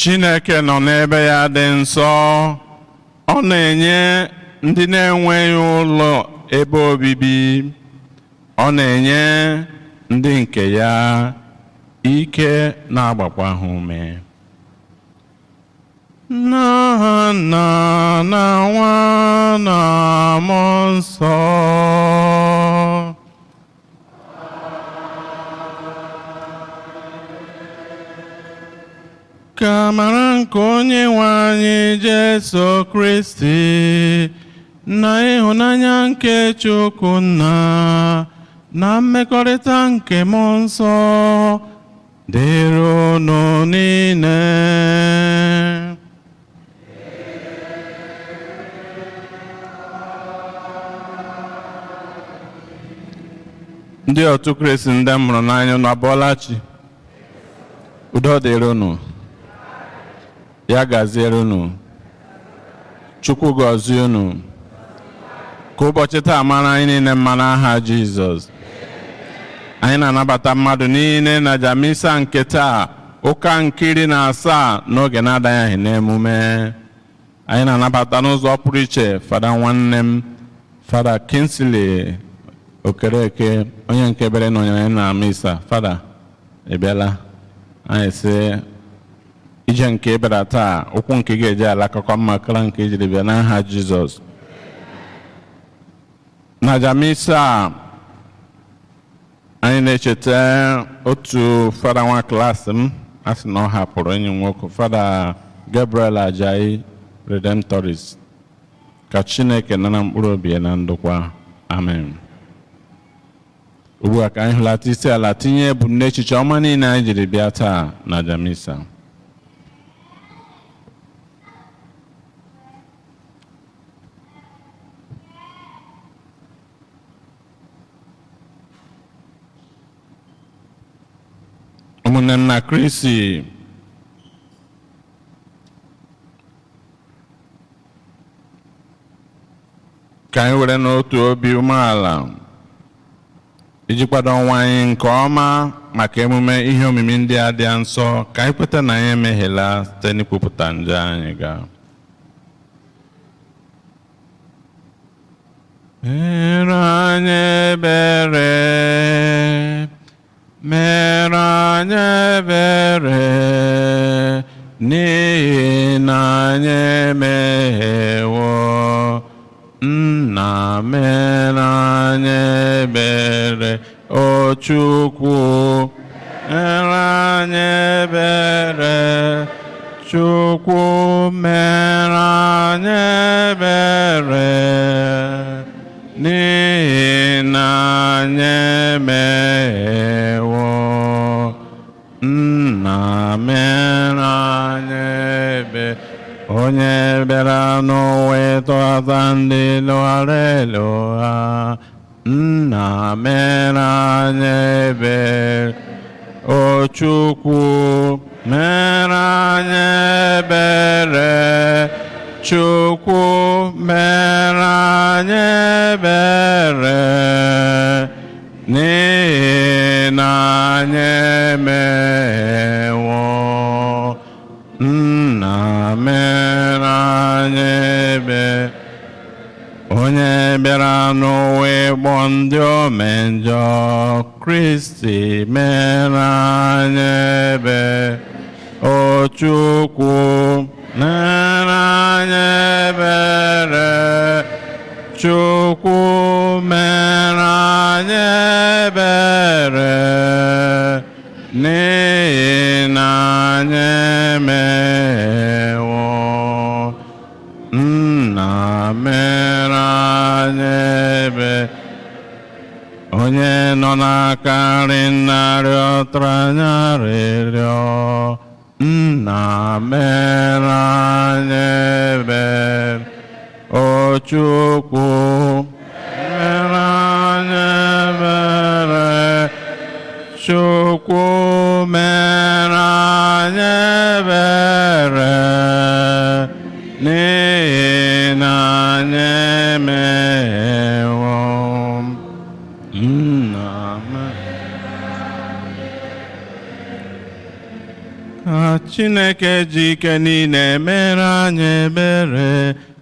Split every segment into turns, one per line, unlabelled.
Chineke nọ n'ebe ya dị nsọ, ọ na-enye ndị na-enweghị ụlọ ebe obibi, ọ na-enye ndị nke ya ike na-agbakwa ha ume. Na Nna na Nwa na Mmụọ Nsọ. Ka amara nke Onye nwe anyị Jesu Kristi na ịhụnanya nke Chukwu Nna na mmekọrịta nke Mmụọ Nsọ dịrị unu niile. Ndị otu Kristi, ndị m hụrụ n'anya, unu abọọla chi. Udo dịrị unu. Ya gaziere unu. Chukwu gọzie unu. Ka ụbọchị taa mara anyị niile mma n'aha Jizọs. Anyị na-anabata mmadụ niile na aja misa nke taa, ụka nke 17 n'oge na-adaghị n'emume. Anyị na-anabata n'ụzọ pụrụ iche Fada nwanne m, Fada Kingsley Okereke, onye nke bere na onyere na misa. Fada, ị bịala. Anyị sị ije nke ị bịara taa, ụkwụ nke ị ga-eji ala akụkọ mma kara nke ijiri bịa n'aha Jizọs. Na aja misa anyị na-echeta otu fada nwa klaasị m, a sị na ọ hapụrụ enyi m nwoke, Fada Gabriel Ajayi, Redemptorist. Ka Chineke nara mkpụrụ obi ya na ndokwa. Amen. Ugbu a, ka anyị hụlata isi ala, tinye ebumnuche ọma niile anyị jiri bịa taa na aja misa. Ụmụnne m na Kristi, ka anyị were n'otu obi umeala iji kwado onwe anyị nke ọma maka emume ihe omimi ndị a dị nsọ, ka anyị kweta na anyị emehiela site n'ikwupụta njọ anyị ga. Mere anyị ebere, mere anyị ebere, n'ihi na anyị emehiewo. Nna, mere anyị ebere. O Chukwu, mere anyị ebere. Chukwu, mere anyị ebere, n'ihi na anyị emehiewo. Nna, mere anyị ebere. Onye bịara n'ụwa ịtọghata ndị lụghara elu ha, Nna, mere anyị ebere. O Chukwu, mere anyị ebere. Chukwu, mere anyị ebere, n'ihi na anyị emehiewo. Nna, mere anyị ebere. Onye bịara n'ụwa ịkpọ ndị omenjọ, Kristi, mere anyị ebere. O Chukwu, mere anyị ebere. Chukwu, mere anyị ebere, n'ihi na anyị emehiewo. Nna, mere anyị ebere. Onye nọ n'aka nri Nna rịọtara anyị arịrịọ, Nna, mere anyị ebere. O Chukwu, mere anyị ebere. Chukwu, mere anyị ebere, n'ihi na anyị emehiewo. Nna m, ka Chineke ji ike niile mere anyị ebere,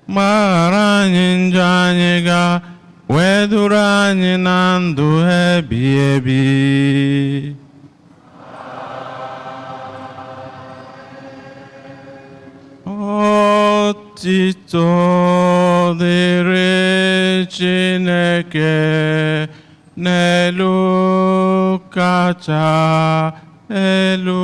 gbaghara anyị njọ anyị ga wee duru anyị na ndụ ebighị ebi. Otito dịrị Chineke n'elu kacha elu.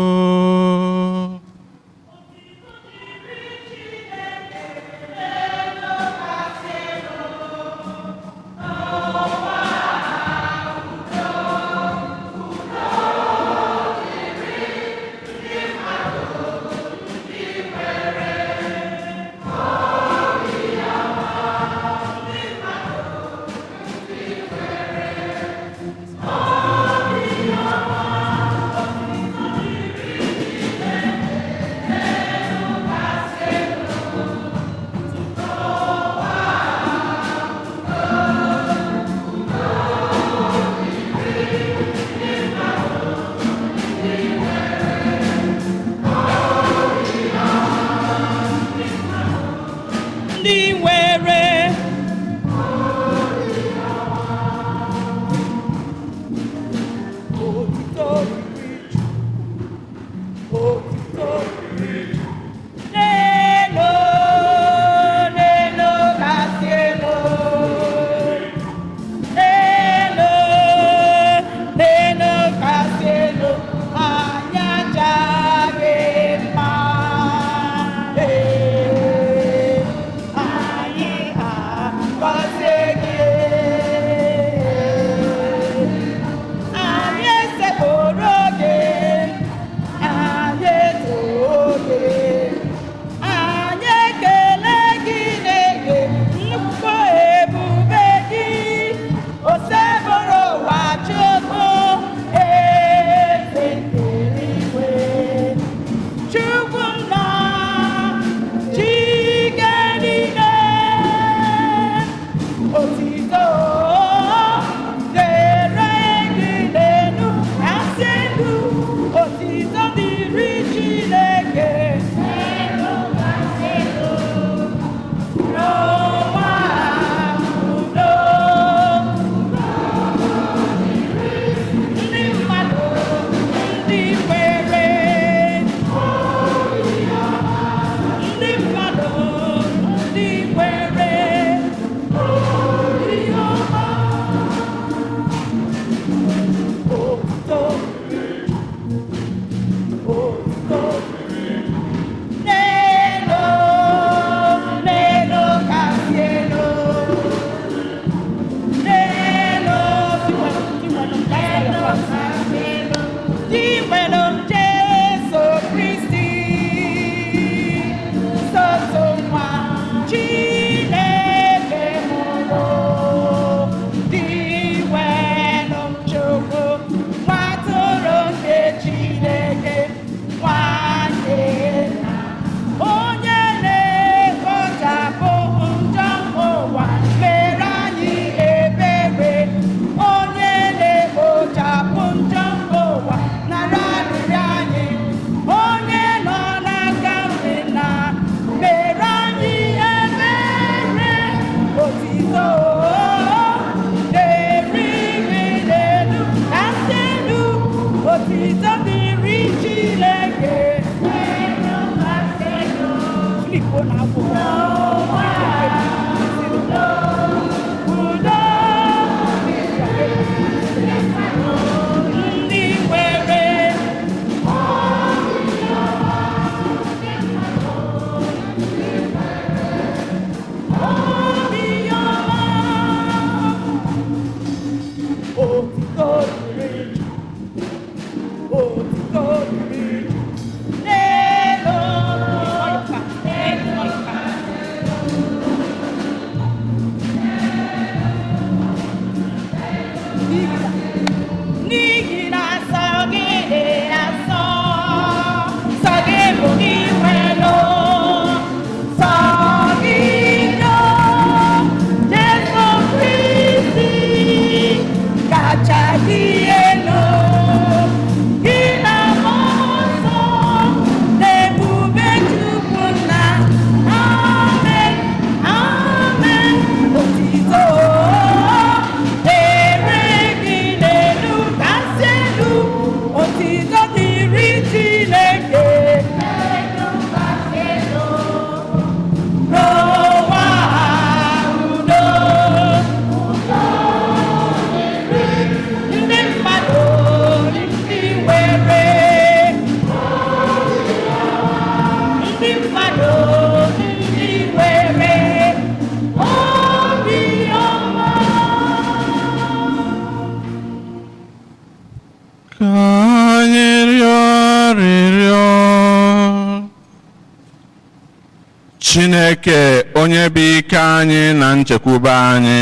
Chineke onye bụ ike anyị na nchekwube anyị,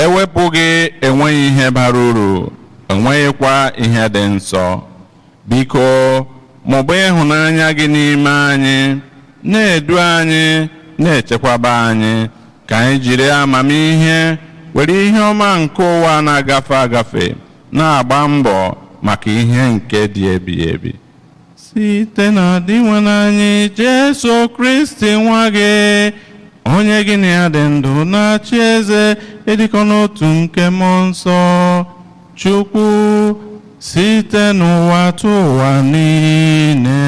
ewepụghị enweghị ihe bara uru, enweghịkwa ihe dị nsọ. Biko mụba ịhụnanya gị n'ime anyị, na-edu anyị, na-echekwaba anyị, ka anyị jiri amamihe were ihe ọma nke ụwa na-agafe agafe na-agba mbọ maka ihe nke dị ebighị ebi, site na Dinwenụ anyị Jesu Kristi nwa gị, onye gị na ya dị ndụ na-achị eze, ịdịkọ n'otu nke Mmụọ Nsọ, Chukwu, site n'ụwa tụ ụwa niile.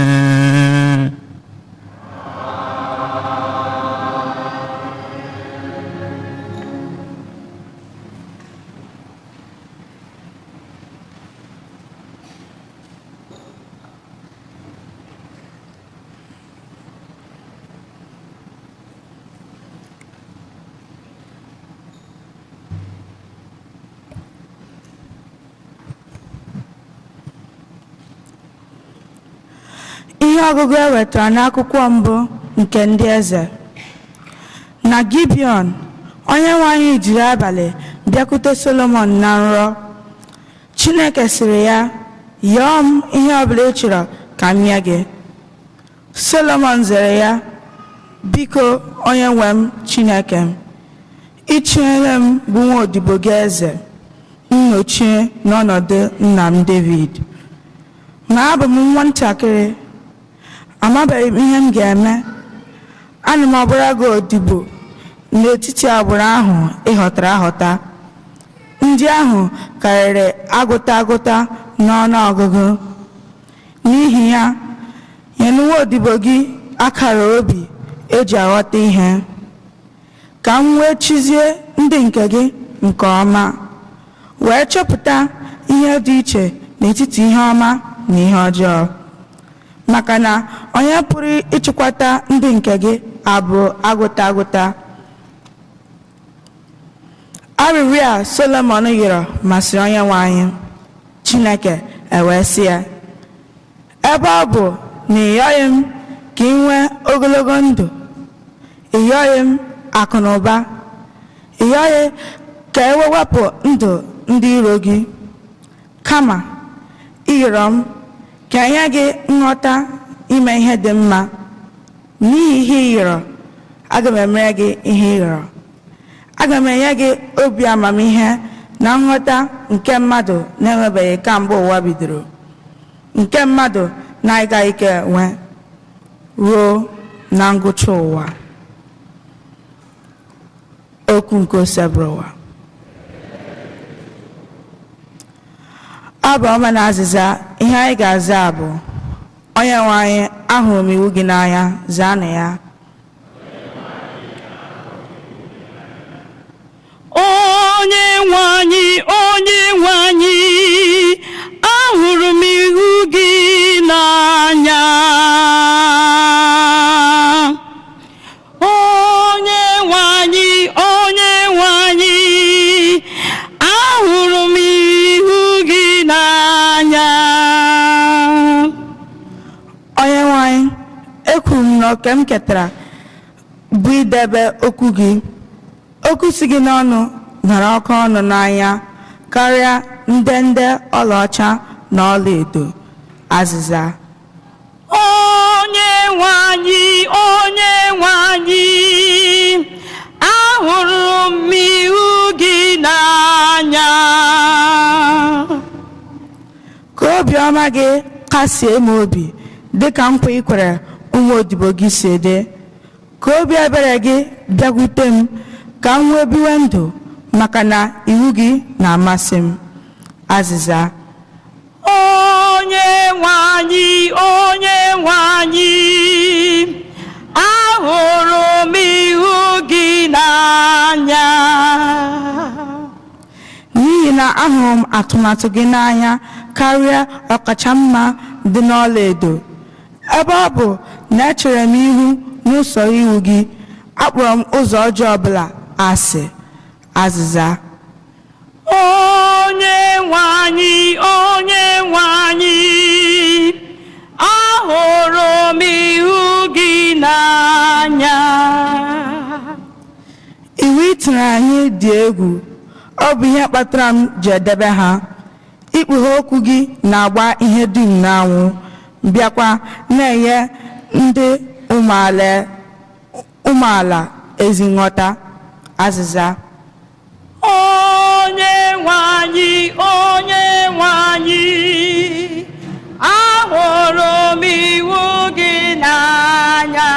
Ihe ọgụgụ e wetara n'akwụkwọ mbụ nke Ndị Eze. Na Gibiọn, Onyenwe anyị jiri abalị bịakwute Solomọn na nrọ. Chineke sịrị ya, "Yọọ m ihe ọbụla ị chọrọ ka m nye gị." Solomọn zere ya, "Biko, onye nwe m Chineke m, ị chiela m bụ nwa odibo gị eze, nnochie n'ọnọdụ nna m Devid. Ma abụ m nwatakịrị, amabeghị m ihe m ga-eme. Ana m agbara gị odibo n'etiti agbụrụ ahụ ị họtara ahọta, ndị ahụ karịrị agụta agụta n'ọnụ ọgụgụ. N'ihi ya, nye nwa odibo gị akara obi eji aghọta ihe, ka m wee chizie ndị nke gị nke ọma, wee chọpụta ihe dị iche n'etiti ihe ọma na ihe ọjọọ, maka na onye pụrụ ịchịkwata ndị nke gị abụ agụta agụta." Arịrịọ a Solomọn yọrọ masịrị Onyenwe anyị Chineke, ewee sị ya, "Ebe ọ bụ na ị yọghị m ka ị nwee ogologo ndụ, ị yọghị m akụ na ụba, ị yọghị ka e wewepụ ndụ ndị iro gị, kama ị yọrọ m ka enye gị nghọta ime ihe dị mma, n'ihi ihe ị yọrọ, aga m emere gị ihe ị yọrọ. Aga m enye gị obi amamihe na nghọta nke mmadụ na-enwebeghị kamgbe ụwa bidoro, nke mmadụ na-agaghị ike enwe ruo na ngwụcha ụwa." Okwu nke Osebụrụwa. Abụ ọma na azịza. Ihe anyị ga-aza bụ, "Onye nwe anyị, ahụrụ m iwu gị n'anya." Zaanụ ya.
Onye nwe anyị, onye nwe anyị, ahụrụ m iwu gị n'anya. Onye nwe anyị, onye nwe anyị, ahụrụ m iwu gị n'anya.
Onye nwe anyị, ekwuru m na oke m ketara bụ idebe okwu gị. Okwu si gị n'ọnụ nara ọkụ ọnụ n'anya karịa ndende ọlaọcha na ọlaedo. Azịza.
Onye nwe anyị, onye nwe anyị, ahụrụ m iwu gị n'anya.
Ka obiọma gị kasie m obi dịka nkwa ị kwere ụmụ odibo gị si dị. Ka obi ebere gị bịakwute m, ka m wee biwe ndụ, maka na iwu gị na-amasị m. Azịza.
Onye nwe anyị, onye nwe anyị, ahụrụ m iwu gị n'anya.
N'ihi na ahụrụ m atụmatụ gị n'anya karịa ọkacha mma dị n'ọlaedo. Ebe ọ bụ na echere m ihu n'usoro iwu gị, akpọrọ m ụzọ ọjọọ ọbụla asị. Azịza.
Onye nwe anyị, onye nwe anyị, ahụrụ m iwu gị n'anya.
gị dị egwu. Ọ bụ ihe kpatara m ji edebe ha. Ikpughe okwu gị na-agba ihe dum n'anwụ, bịakwa na-enye ndị umeala ezi nghọta. Azịza.
Onye nwe anyị, onye nwe anyị, ahụrụ m iwu gị n'anya.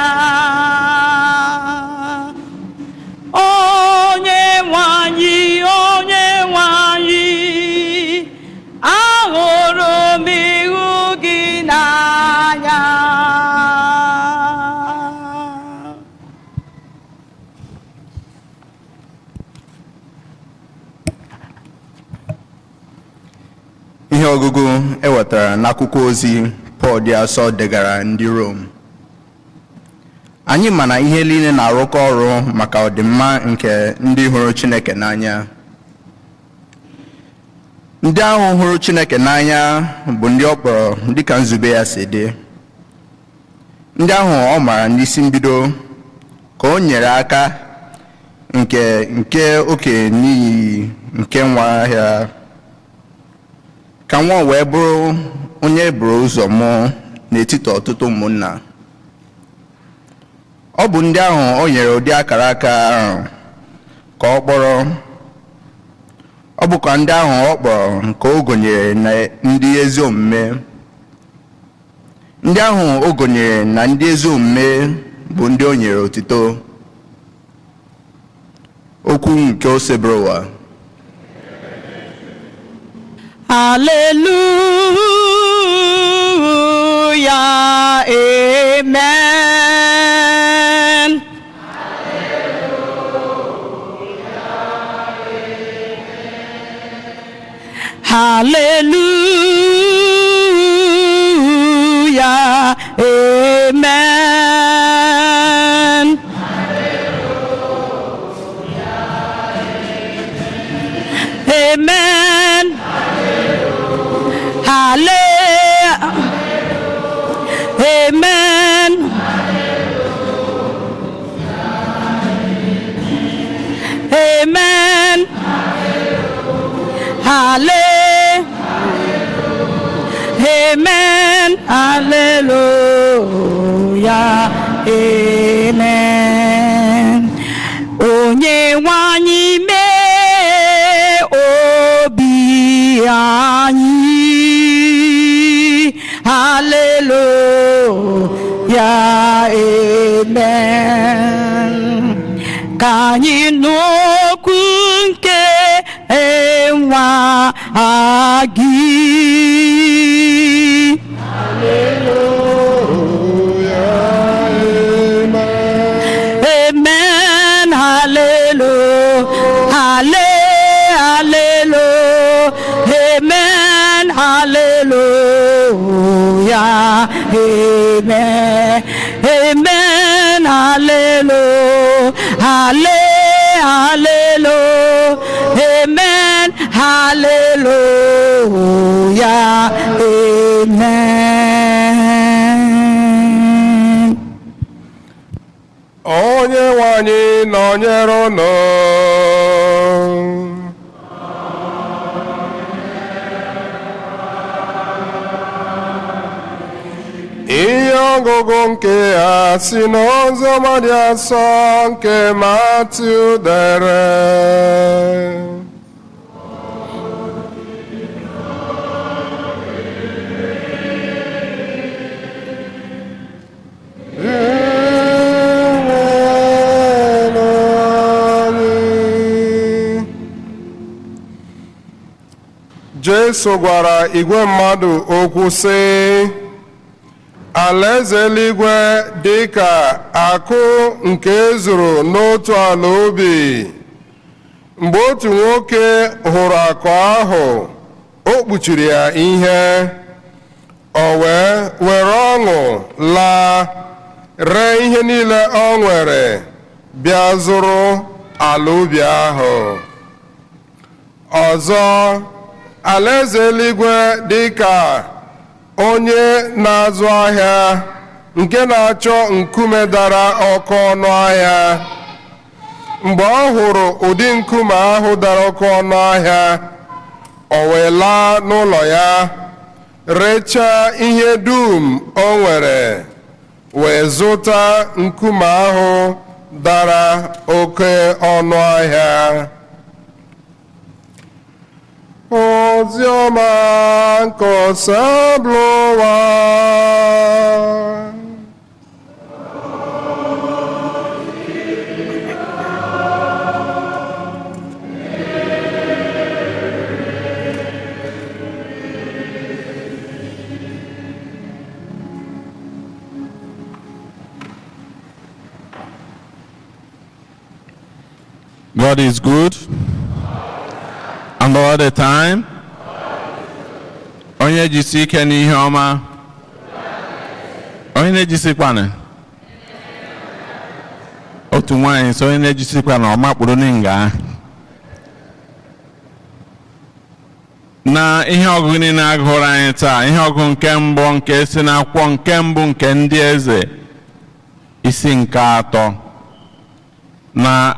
Onye nwe anyị, onye nwe anyị, ahụrụ m iwu gị n'anya.
Ihe ọgụgụ e wetara n'akwụkwọ ozi Pọl dị asọ degara ndị Rom. Anyị ma na ihe niile na-arụkọ ọrụ maka ọdịmma nke ndị hụrụ Chineke n'anya. Ndị ahụ hụrụ Chineke n'anya bụ ndị ọ kpọrọ dịka nzube ya si dị. Ndị ahụ ọ maara n'isi mbido ka o nyere aka nke oke n'ihi nke nwa ya, ka nwa wee bụrụ onye e buru ụzọ mụọ n'etiti ọtụtụ ụmụnna. Ọ bụ ndị ahụ o nyere ụdị akara aka ahụ ka ọ kpọrọ, ọ bụkwa ndị ahụ ọ kpọrọ ka o gụnyere na ndị ezi omume. Ndị ahụ o gụnyere na ndị ezi omume bụ ndị o nyere otito. Okwu nke Osebụrụwa.
Hallelujah, amen. Hallelujah, amen. Amen. Hallelujah. Amen. Amen. Hallelujah. Amen. Hallelujah. Amen. Onye nwe anyị mee obi anyị. Hallelujah. Amen. Ka anyị nụ okwu nke nwa gị.
Hallelujah, amen.
Amen. Hallelujah. Hallelujah. Amen. Hallelujah. Amen. Amen. Hallelujah. Hallelujah. Amen. Hallelujah. Amen.
Onye nwe anyị nọnyere unu. Ihe ọgụgụ nke a si n'oziọma dị asọ nke Matiu dere. Inwelu anyị. Jesu gwara igwe mmadụ okwu sị, alaeze eluigwe dị ka akụ nke ezuru n'otu ala ubi. Mgbe otu nwoke hụrụ akụ ahụ, o kpuchiri ya ihe, o wee were ọṅụ laa, ree ihe niile o nwere, bịa zụrụ ala ubi ahụ. Ọzọ, alaeze eluigwe dị ka onye na-azụ ahịa nke na-achọ nkume dara oke ọnụ ahịa. Mgbe ọ hụrụ ụdị nkume ahụ dara oke ọnụ ahịa, o wee laa n'ụlọ ya, rechaa ihe dum o nwere, wee zụta nkume ahụ dara oke ọnụ ahịa. Oziọma nke Osebụlụwa.
God is good and all the time. Onye jisi ike n'ihe ọma. Onye na-ejisikwanụ? Otu nwaanyị sị onye na-ejisikwa na ọ makpụrụ n'nga ahụ. Na ihe ọgụgụ niile agụrụ anyị taa, ihe ọgụgụ nke mbụ nke si n'akwụkwọ nke mbụ nke ndị eze, isi nke atọ. Na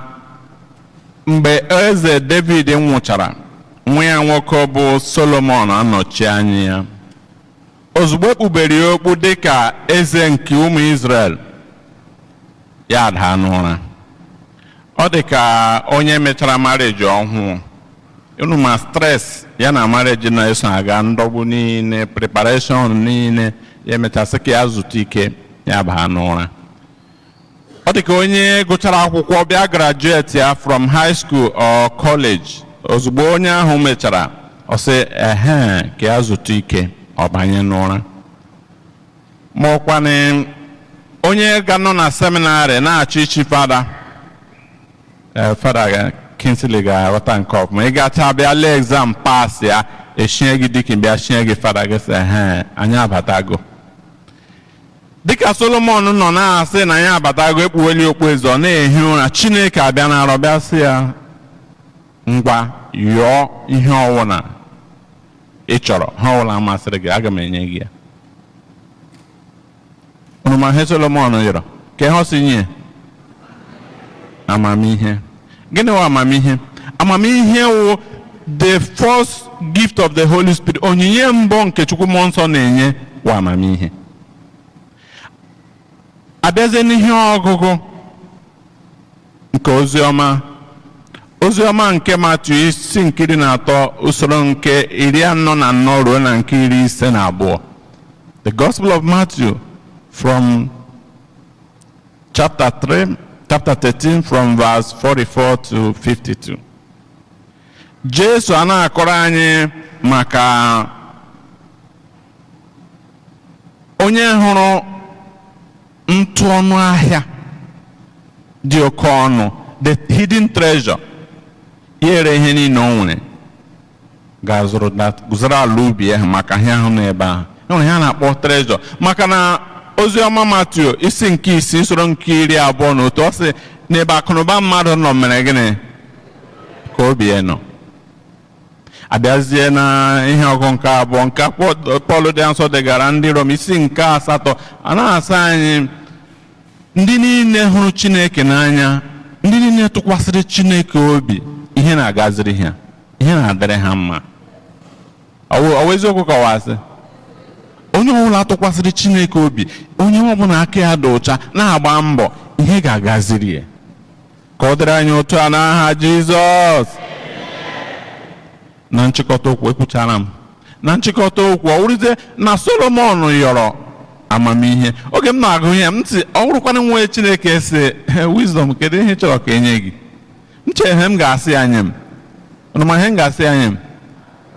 mgbe eze David nwụchara, nwa ya nwoke bụ Solomon anọchi anya ya. Ozugbo e kpubere ya okpu dịka eze nke ụmụ Izrel, ya daa n'ụra. Ọ dị ka onye mechara marriage ọhụụ. Unu ma stress ya na marriage na-eso aga, ndọgbu niile, preparation niile, ya emechasị ka ya zụta ike, ya baa n'ụra. Ọ dị ka onye gụchara akwụkwọ bịa graduate ya from high school or college. Ozugbo onye ahụ mechara, ọ sị ehe ka ya zụta ike, ọ banye n'ụra. Ma ọkwanụ onye ga-nọ na seminarị na-achọ ichi fada, fada Kingsley ga-aghọta nke ọfụma. Ị gacha bịa lee exam, pass ya, eshie gị deacon, bịa shie gị fada, gị sị ehe, anyị abatago. Dịka Solomon nọ na-asị na ya abatago, ekpuweli okpueze, ọ na-ehi ụra, Chineke abịa na arọ bịa sị ya, ngwa, yọọ ihe ọwụna ị chọrọ, ha ọwụla masịrị gị, aga m enye gị ya. Unu ma ihe Solomon yọrọ? Ka ihe ọ sị nye? Amamihe. Gịnị wụ amamihe? Amamihe wụ the first gift of the Holy Spirit. Onyinye mbụ nke Chukwu Mmụọ Nsọ na-enye wụ amamihe. Abịazie n'ihe ọgụgụ nke oziọma, oziọma nke Matiu, isi nke 13, usoro nke 44 ruo na nke 52. The Gospel of Matthew from chapter 3, chapter 13, from verse 44 to 52. Jesu a na-akọrọ anyị maka onye hụrụ ntụ ọnụ ahịa dị oke ọnụ, the hidden treasure. Ya ere ihe niile o nwere, ga-azụrụ zụrụ ala ubi ahụ maka ihe ahụ n'ebe ahụ. E nwere ihe a na-akpọ treasure, maka na oziọma Matiu isi nke 6, usoro nke 21, ọ sị n'ebe akụnụba mmadụ nọ mere gịnị ka obi ya nọ. Abịazie na ihe ọgụ nke abụọ nke akwụkwọ Pọl dị nsọ degara ndị Rom, isi nke 8, a na-asa anyị, ndị niile hụrụ Chineke n'anya, ndị niile tụkwasịrị Chineke obi, ihe na-agaziri ha, ihe na-adịrị ha mma. Ọ wụ eziokwu kọwasị onye ọbụla tụkwasịrị Chineke obi, onye ọbụla aka ya dị ụcha na-agba mbọ, ihe ga-agaziri ya. Ka ọ dịrị anyị otu a n'aha Jizọs. Na nchịkọta okwu, ekwuchara m na nchịkọta okwu, ọ wụrụzie na Solomon yọrọ amamihe. Oge m na-agụ ihe m sị, ọ bụrụkwana nwa Chineke si, "Wisdom, kedu ihe ị chọrọ ka enye gị?" M chere ihe m ga-asị ya nye m. Unu ma ihe m ga-asị ya nye m?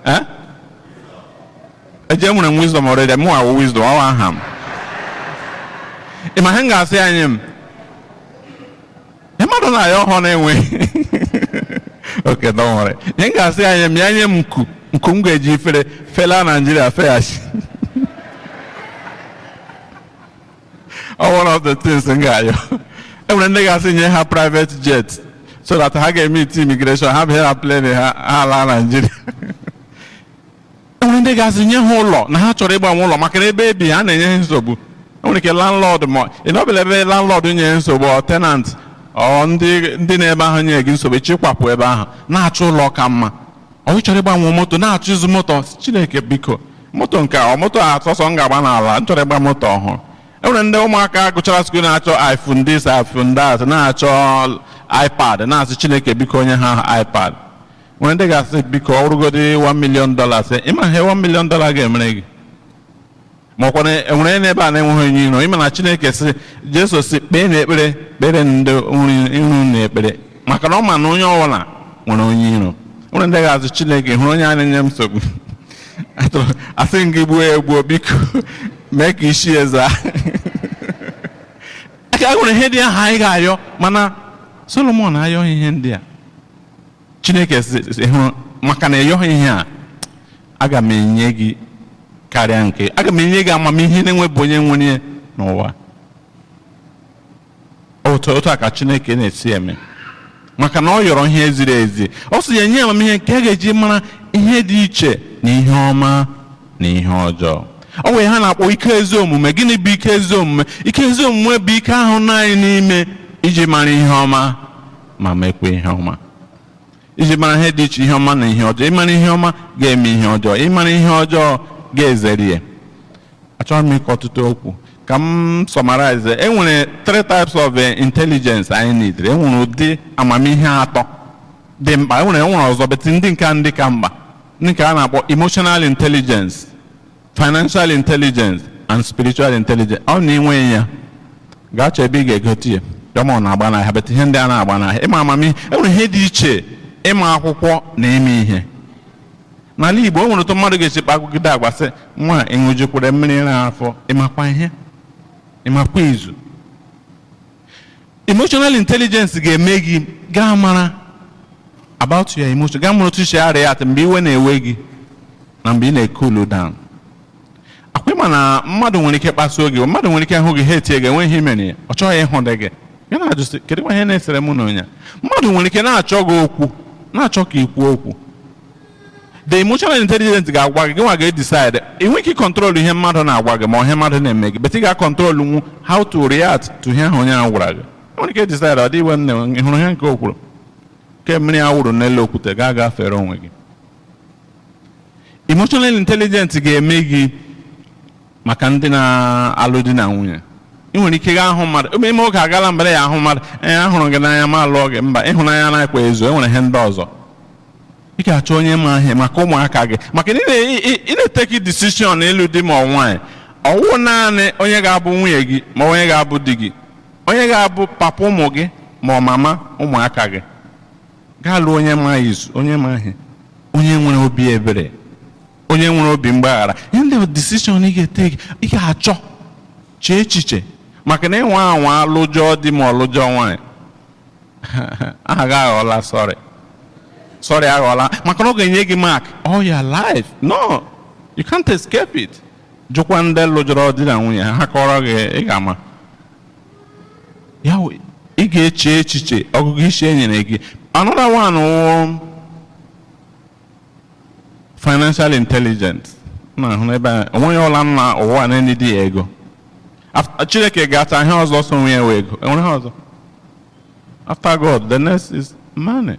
Eh? Eje nwere m wisdom already. Mụ awụ wisdom, ọ aha m. Ị ma ihe m ga-asị ya nye m? Ihe mmadụ na-ayọ ọhụrụ na-enwe. Okay, don't worry. Ihe m ga-asị ya nye m, ya nye m nku nku m ga-eji fere fela Nigeria feghachi. Ọ one of the things m ga-ayọ. E nwere ndị ga-asị nye ha private jet so that ha ga-emeet immigration, ha bịa na plane, ha ala Nigeria. E nwere ndị ga-asị nye ha ụlọ, na ha chọrọ ịgbanwe ụlọ maka na ebe ebi ha na-enye ha nsogbu. E nwere ike landlord, ma ị nọbịla ebe landlord nye nsogbu, ọ tenant. Ọ ndị na-ebe ahụ nye gị nsogbu, ịchịkwapụ ebe ahụ, na-achọ ụlọ ka mma. Ọ ị chọrọ ịgbanwe moto, na-achọ ịzụ moto. Chineke, biko, moto nke a, ọ moto a sọsọ m ga-agba n'ala, m chọrọ ịgba moto ọhụrụ. E nwere ndị ụmụaka gụchara school na-achọ iPhone this, iPhone that, na-achọ iPad, na-asị, "Chineke, biko, onye ha iPad." Nwere ndị ga-asị, "Biko, ọ bụrụgodị $1 million." Ịma ihe $1 million ga-emere gị? Ma ọkwa enwere onye n'ebe a na-enweghị onye iro? Ịma na Chineke sị, Jesu sị, "Kpee na ekpere, kpere ndị iru na ekpere," maka na ọ ma na onye ọbụla nwere onye iro. Nwere ndị ga-asị, "Chineke, hụrụ onye a na-enye m nsogbu, asị m gị gbuo ya egbuo, biko mee ka isi ya zaa." Aka nwere ihe dị ahụ anyị ga-ayọ, mana Solomon ayọghị ihe ndị a. Chineke sị, "Hụrụ maka na ịyọghị ihe a, aga m enye gị karịa nke aga m enye gị amamihe na-enwebụ onye nwere ya n'ụwa." Otu a ka Chineke na-esi eme, maka na ọ yọrọ ihe ziri ezi. Ọ sị ya nye amamihe nke a ga-eji mara ihe dị iche na ihe ọma na ihe ọjọọ. Ọ nwere ha na-akpọ ike ezi omume. Gịnị bụ ike ezi omume? Ike ezi omume bụ ike ahụ nọ anyị n'ime iji mara ihe ọma ma mekwa ihe ọma, iji mara ihe dị iche, ihe ọma na ihe ọjọọ. Ịmara ihe ọma ga-eme ihe ọjọọ, ịmara ihe ọjọọ ga-ezere ya. Achọghị m ịkọ ọtụtụ okwu, ka m summarize. E nwere three types of intelligence anyị need. E nwere ụdị amamihe atọ dị mkpa. E nwere ọzọ, but ndị nke a, ndị ka mkpa, ndị nke a na-akpọ emotional intelligence, financial intelligence and spiritual intelligence. Ọ na ịnwe ya, gaa chọọ ebe ị ga-egote ya. Dọma ọ na-agba n'ahịa, but ihe ndị a na-agba n'ahịa. Ịma amamihe, e nwere ihe dị iche ịma akwụkwọ na ime ihe. N'ala Igbo, o nwere otu mmadụ ga-esi kpagide agwa, sị, "Nwa, ịṅụjukwere mmiri n'afọ?" Ịmakwa ihe, ịmakwa izu. Emotional intelligence ga-eme gị gaa mara about your emotion, gaa mara otu isi react mgbe iwe na-ewe gị na mgbe ị na-cool down. Akwa ịma na mmadụ nwere ike kpasuo gị, mmadụ nwere ike hụ gị, ha etie gị, enweghị ihe imere ya, ọ chọghị ịhụ dị gị, ya na-ajụ sị, "Kedu ihe na-esere mụ na onye a?" Mmadụ nwere ike na-achọ gị okwu, na-achọ ka ị kwuo okwu. The emotional intelligence ga-agwa gị, gị nwa ga-edecide. Ị nweghị ike control ihe mmadụ na-agwa gị ma ihe mmadụ na-eme gị, but ị ga-control nwu how to react to ihe ahụ onye ahụ gwara gị. Nwere ike decide, ọ dị iwe nne, ị hụrụ ihe nke o kwuru ke mmiri a wụrụ n'elu okwute, gaa gafere onwe gị. Emotional intelligence ga-eme gị, maka ndị na-alụ di na nwunye, ị nwere ike gaa hụ mmadụ ime oge agala mbere ya ahụ mmadụ, "Ee, ahụrụ gị n'anya, ma alụọ gị." Mba, ịhụnanya na-ekwa ezu. E nwere ihe ndị ọzọ ị ga-achọ onye ma ihe maka ụmụaka gị, maka na ị na-eteki decision ịlụ di ma ọ nwaanyị. Ọwụ naanị onye ga-abụ nwunye gị ma onye ga-abụ di gị, onye ga-abụ papa ụmụ gị ma ọ mama ụmụaka gị. Gaa lụọ onye ma izu, onye ma ihe, onye nwere obi ebere, onye nwere obi mgbaghara. Ihe ndị bụ decision ị ga-eteki, ị ga-achọ chee echiche, maka na ịnwa anwa lụjọọ di ma ọ lụjọọ nwaanyị, aha gị aghọọla sorry, sorry aghọọla, maka na ọ ga-enye gị mark all your life. No, you can't escape it. Jụkwa ndị lụjọrọ di na nwunye ha kọrọ gị, ị ga-ama ya. Ị ga-eche echiche, ọgụgụ isi e nyere gị. Another one wụ financial intelligence. Na-ahụ n'ebe a, onweghị ọla nna ụwa na-enidi ya ego. Chineke ga-ata ihe ọzọ so nwe ya wee ego. Enwere ihe ọzọ after God, the next is money.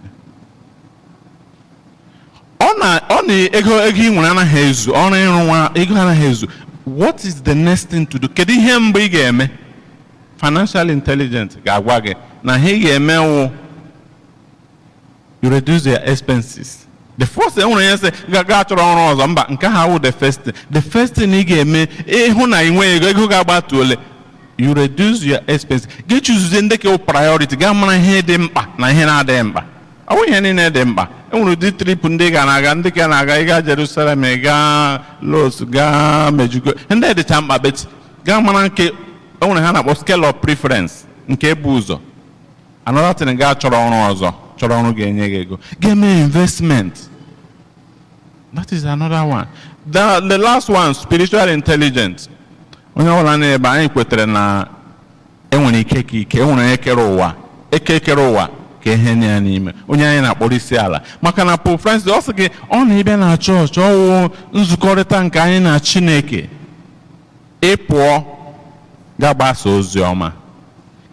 Ọ na ego ị nwere anaghị ezu ọrụ ịrụ nwa, ego anaghị ezu. What is the next thing to do? Kedu ihe mbụ ị ga-eme? Financial intelligence ga-agwa gị na ihe ị ga-eme wụ you reduce your expenses. The first thing, enwere onye sị ga chọrọ ọrụ ọzọ. Mba, nke ha wụ the first thing. The first thing ị ga-eme ịhụ na ị nweghị ego, ego ga-agbatu ole, you reduce your expenses. Ga choosezie ndị ka priority, gaa mara ihe dị mkpa na ihe na-adịghị mkpa. Ọ bụghị ihe niile dị mkpa. Enwere ụdị trip ndị ga na-aga, ndị ka na-aga ịga Jerusalem, gaa Los, gaa Medjugorje, ndị dịcha mkpa, but gaa mara nke enwere ha na-akpọ scale of preference, nke bụ ụzọ. Another thing, gaa chọrọ ọrụ ọzọ, chọrọ ọrụ ga-enye gị ego, ga-eme investment. That is another one. The last one, spiritual intelligence. Onye ọbụla na-ebe anyị kwetere na enwere ike ka ike, enwere onye kere ụwa, eke kere ụwa ka ihe nye ya n'ime, onye anyị na-akpọrọ isi ala, maka na Pope Francis ọ sị gị, ọ na-ịbịa na chọọchị, ọwụ nzukọrịta nke anyị na Chineke. Ị pụọ ga gbasa ozi ọma.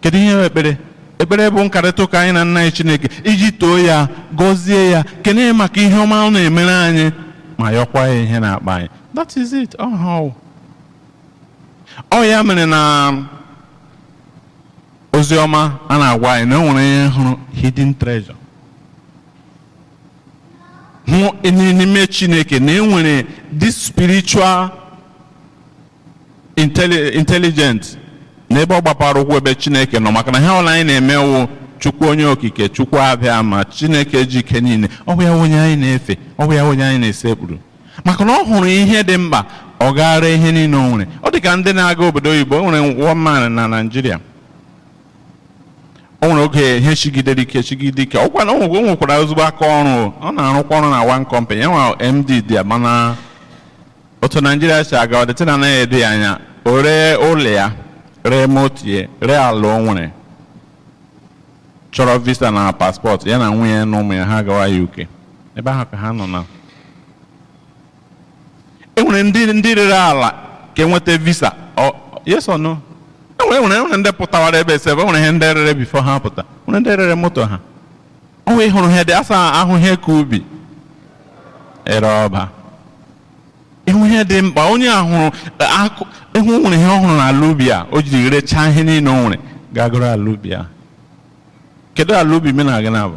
Kedu ihe ekpere? Ekpere bụ nkarịta ụka anyị na nna anyị Chineke iji too ya, gọzie ya, kene ya maka ihe ọma ọ na-emere anyị, ma yọkwa ya ihe na-akpa anyị. That is it. Ọ ha ọ ya mere na ozi ọma a na-agwa anyị na o nwere ihe hụrụ hidden treasure, hụ n'ime Chineke na enwere this spiritual intelligence n'ebe ọ gbapara ụkwụ ebe Chineke nọ, maka na ihe ọbụla anyị na-emewu Chukwu onye okike, Chukwu abịa ma Chineke ji ike niile, ọ bụ ya onye anyị na-efe, ọ bụ ya onye anyị na-esekpuru, maka na ọ hụrụ ihe dị mkpa, ọ gaara ihe niile o nwere. Ọ dị ka ndị na-aga obodo oyibo. O nwere one man na Naịjirịa, o nwere oge ihe chigidere ike, chigide ike, ọkwa na o nwekwara ezigbo aka ọrụ, ọ na-arụkwa ọrụ na one company, ya nwa MD dị ya, mana otu Naịjirịa si aga, ọ dịtị na anaghị edo ya anya. O ree ụlọ ya, ree moto ya, ree ala o nwere, chọrọ visa na passport, ya na nwunye ya na ụmụ ya ha gawa UK. Ebe ahụ ka ha nọ na e nwere ndị rere ala ka enweta visa. Yes or no? Enwere ndị pụtawara ebe ese, e nwere ihe ndị rere before ha pụta, nwere ndị rere moto ha. Ọ wee hụrụ ihe dị asa ahụ, ihe ka ubi ere ọba, ịhụ ihe dị mkpa. Onye a hụrụ akụ, ịhụ nwere ihe ọ hụrụ n'ala ubi a, o jiri rechaa ihe niile o nwere, gagoro ala ubi a. Kedu ala ubi m na gị na-abụ?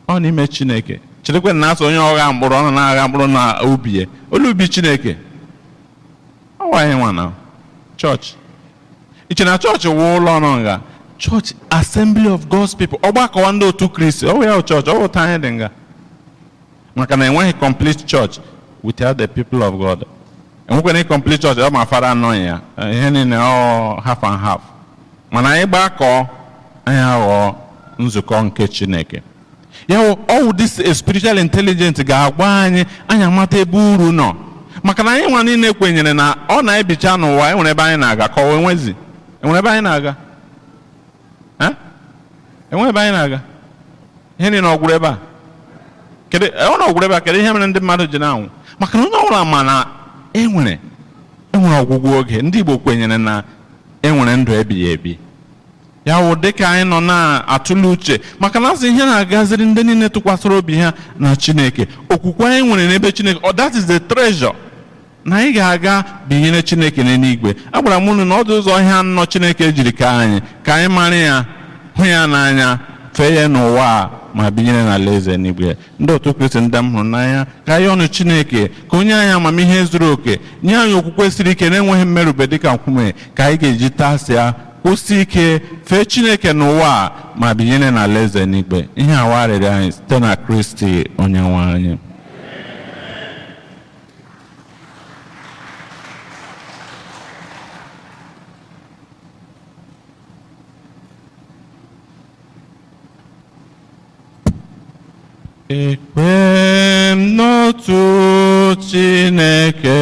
Ọ n'ime Chineke. Cherekwe na asọ onye ọgha mkpụrụ, ọ nọ na-agha mkpụrụ na ubi ya, olu ubi Chineke. Ọ wa anyị nwa na chọọchị. Iche na chọọchị wụ ụlọ nọ nga? Chọọchị, assembly of God's people, ọgbakọwa ndị otu Kristi, ọ wụ ya chọọchị. Ọ wụ otu anyị dị nga, maka na enweghị complete church without the people of God. Enwekwana complete church ọ ma fara anọghị ya. Ihe niile ọ half and half, mana anyị gbakọọ, anyị aghọọ nzukọ nke Chineke. Ya wụ ọwụ this spiritual intelligence ga-agwa anyị, anyị amata ebe uru nọ, maka na anyị nwa niile kwenyere na ọ na-ebicha n'ụwa, enwere ebe anyị na-aga ka ọ enwezi, enwere ebe anyị na-aga. Eh? Enwere ebe anyị na-aga? Ihe niile ọ gwụrụ ebe a? Kedu ọ na ọgwụrụ ebe a? Kedu ihe mere ndị mmadụ ji na-anwụ? Maka na onye ọbụla ma na enwere ọgwụgwụ oge. Ndị Igbo kwenyere na enwere ndụ ebighị ebi. Ya wụ dịka anyị nọ na-atụle uche, maka na asị ihe na-agaziri ndị niile tụkwasịrị obi ha na Chineke, okwukwe anyị nwere n'ebe Chineke, oh, that is the treasure na anyị ga-aga binyere Chineke n'eluigwe. Agwara m unu na ọ dị ụzọ ihe anọ Chineke jiri ka anyị, ka anyị mara ya, hụ ya n'anya, fee ya n'ụwa a, ma binyere n'ala eze n'igwe. Ndị otu Kristi, ndị m hụrụ n'anya, ka anyị ọnụ Chineke ka onye anyị amamihe zuru oke, nye anyị okwukwe siri ike na-enweghị mmerube dịka nkume, ka anyị ga-eji tasịa, kwụsị ike, fee Chineke n'ụwa a, ma binyere n'ala eze n'igwe. Ihe awarịrị anyị site na Kristi onye nwe anyị. Ekwe m n'otu Chineke,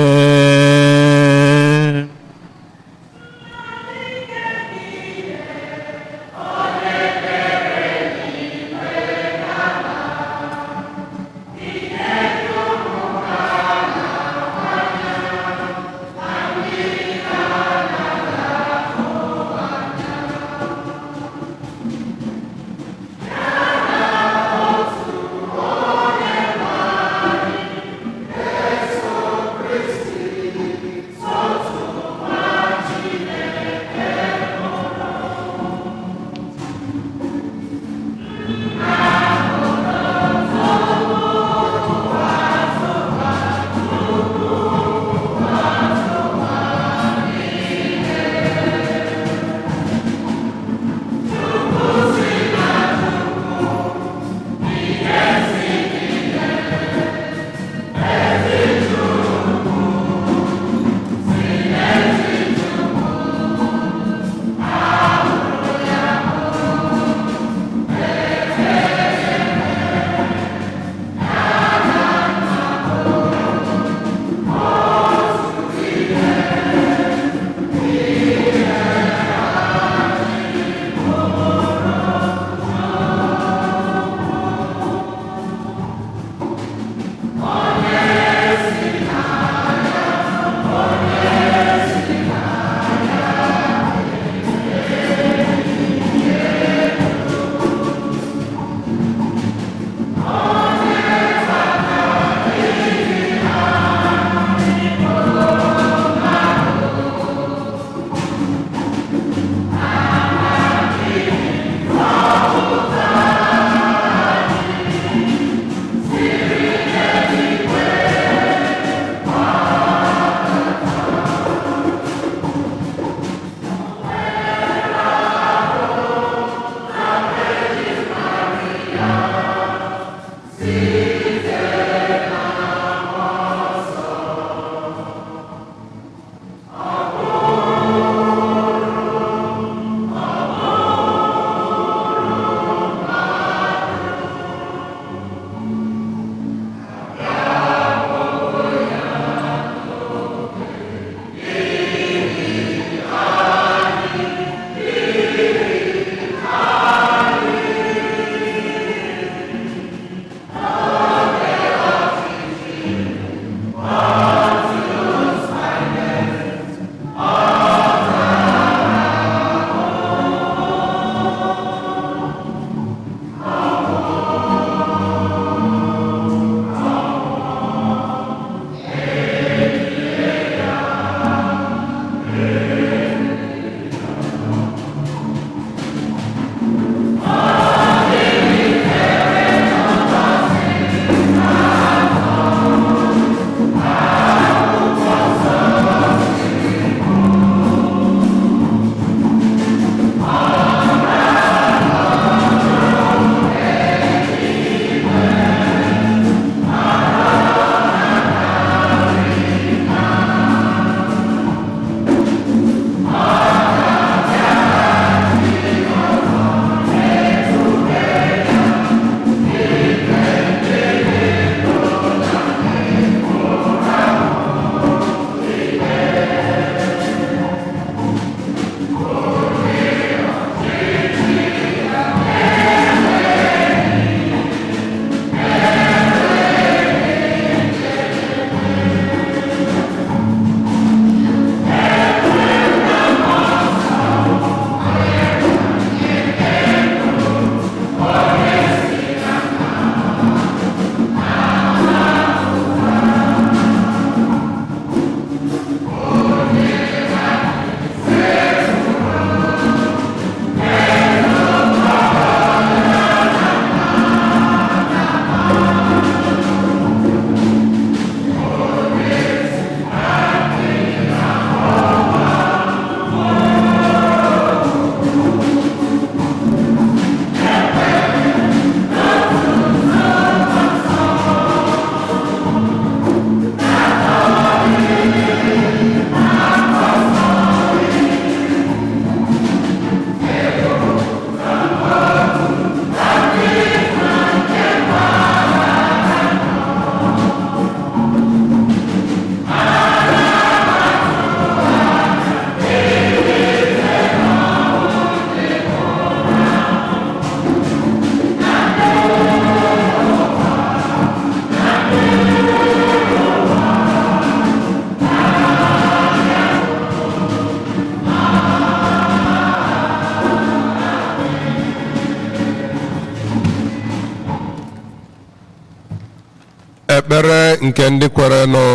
Ekpere nke ndị kwerenụ.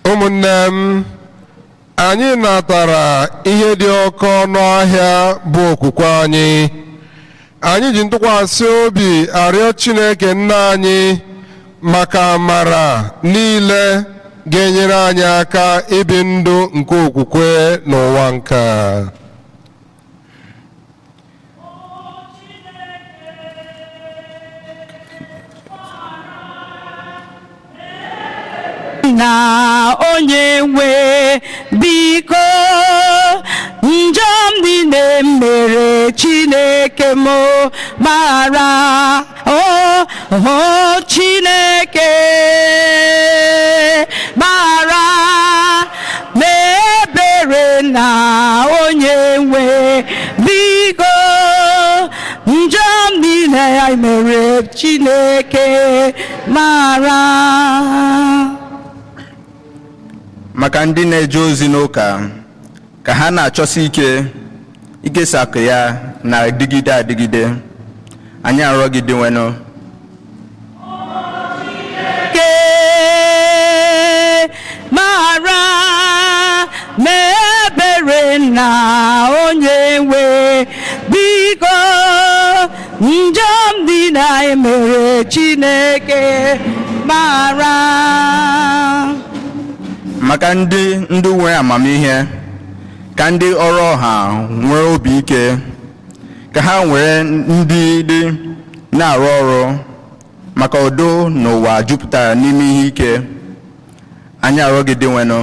Ụmụnne m, anyị natara ihe dị oke ọnụ ahịa bụ okwukwe anyị. Anyị ji ntụkwasị obi arịọ Chineke nna anyị maka amara niile ga-enyere anyị aka ibi ndụ nke okwukwe n'ụwa nke a.
Na onye nwe, biko, njọ m niile mere, Chineke m gbara o o Chineke gbara mee ebere. Na onye nwe, biko, njọ m niile ya mere, Chineke mara.
Maka ndị na-eje ozi n'ụka, ka ha na-achọsi ike ikesa akụ ya na-adịgide adịgide, anyị arịọ gị, Dinwenụ.
Chineke mara mee ebere. Na onye nwe, biko, njọ m dị na mere, Chineke mara.
Maka ndị ndu nwere amamihe, ka ndị ọrụ ọha nwere obi ike, ka ha nwere ndị dị na-arụ ọrụ maka udo n'ụwa jupụtara n'ime ihe ike, anyị arịọ gị, Dinwenụ.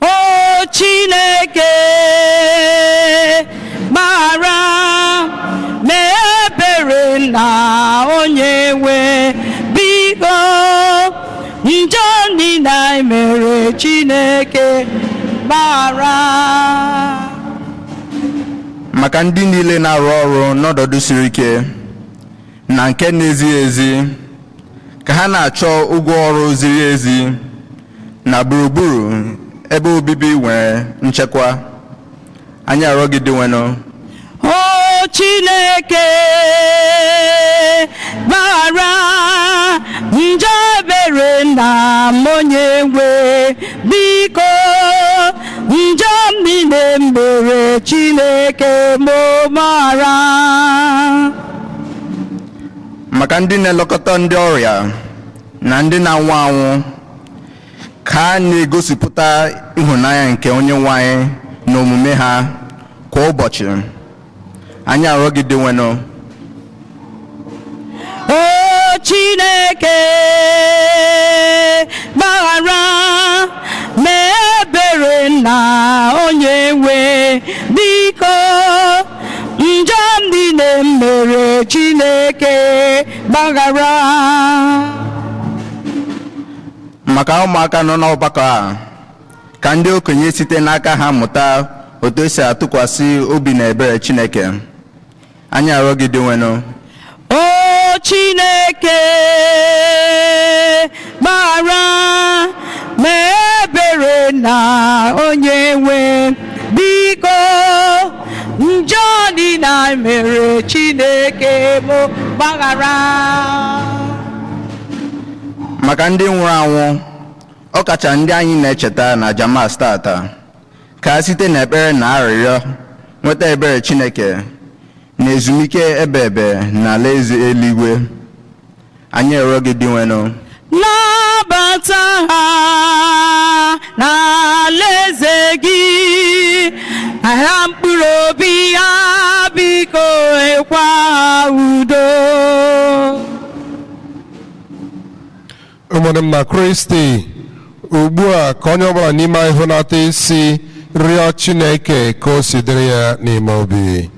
O Chineke mara mee ebere. Na onye nwe, biko, njọ niile mere, Chineke mara.
Maka ndị niile na-arụ ọrụ n'ọnọdụ siri ike na nke na-ezighị ezi, ka ha na-achọ ụgwọ ọrụ ziri ezi na gburugburu ebe obibi nwere nchekwa, anyị arịọ gị, Dinwenụ.
O Chineke gbara njọ ebere. Na m onye nwe, biko, njọ m niile mere, Chineke m mara.
Maka ndị na-elekọta ndị ọrịa na ndị na-anwụ anwụ, ka ha na-egosipụta ịhụnanya nke onye nwe anyị na omume ha kwa ụbọchị, anyị arịọ gị, Dinwenụ.
O Chineke gbaghara mee ebere. Na onye nwe, biko, njọ m niile mere, Chineke gbaghara.
Maka ụmụaka nọ n'ọgbakọ a, ka ndị okenye site n'aka ha mụta otu esi atụkwasị obi na ebere Chineke, anyị arịọ gị, Dinwenụ.
O Chineke gbaghara mee ebere. Na onye nwe, biko, njọ niile mere, Chineke m gbaghara.
Maka ndị nwụrụ anwụ, ọkacha ndị anyị na-echeta na Jamas tata, ka ha site n'ekpere na arịrịọ nweta ebere Chineke na ezumike ebe ebe na alaeze eluigwe, anyị arịọ gị, Dinwenụ.
Nabata ha n'alaeze gị, ha mkpụrụ obi ha, biko ekwa ha udo.
Ụmụnne m na Kristi, ugbu a ka onye ọbụla n'ime anyị hụnata isi rịọ Chineke ka o si dịrị ya n'ime obi.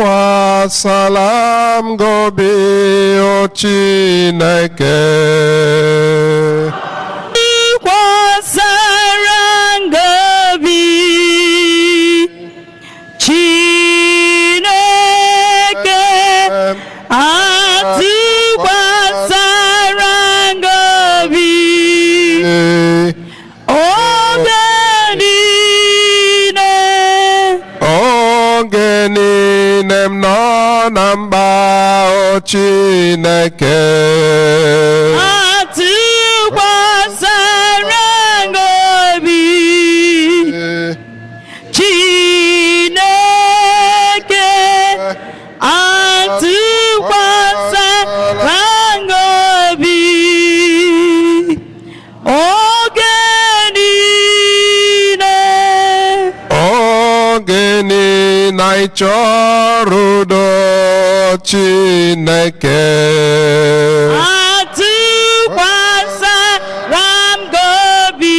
Atụkwasala m gị obi, o Chineke.
Tụkwasara gị obi, Chineke, atụkwasara gị obi oge niile.
Oge niile m nọ na mkpa, o Chineke.
Atụkwasara gị obi, Chineke, atụkwasara gị obi oge niile.
Oge niile anyị chọrọ udo, Chineke.
Atụkwasara m gị obi,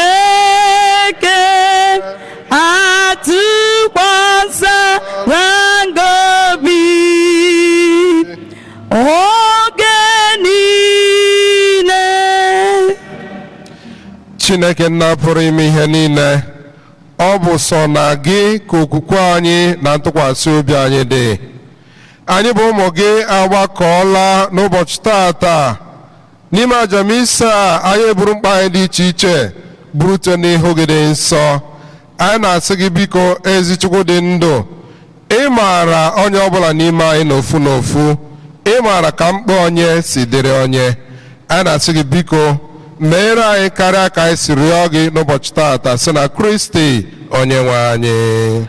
Chineke, atụkwasara m gị obi oge niile.
Chineke nna pụrụ ime ihe niile, ọ bụ sọ na gị ka okwukwe anyị na ntụkwasị obi anyị dị. Anyị bụ ụmụ gị agbakọọla n'ụbọchị tata n'ime aja misa a. Anyị eburu mkpa anyị dị iche iche burute n'ihu gị dị nsọ. Anyị na-asị gị, biko, ezi Chukwu dị ndụ, ị maara onye ọbụla n'ime anyị n'ofu n'ofu, ị maara ka mkpa onye si dịrị onye. Anyị na-asị gị, biko, meere anyị karịa ka anyị si rịọ gị n'ụbọchị tata, si na Kristi onye nwe anyị.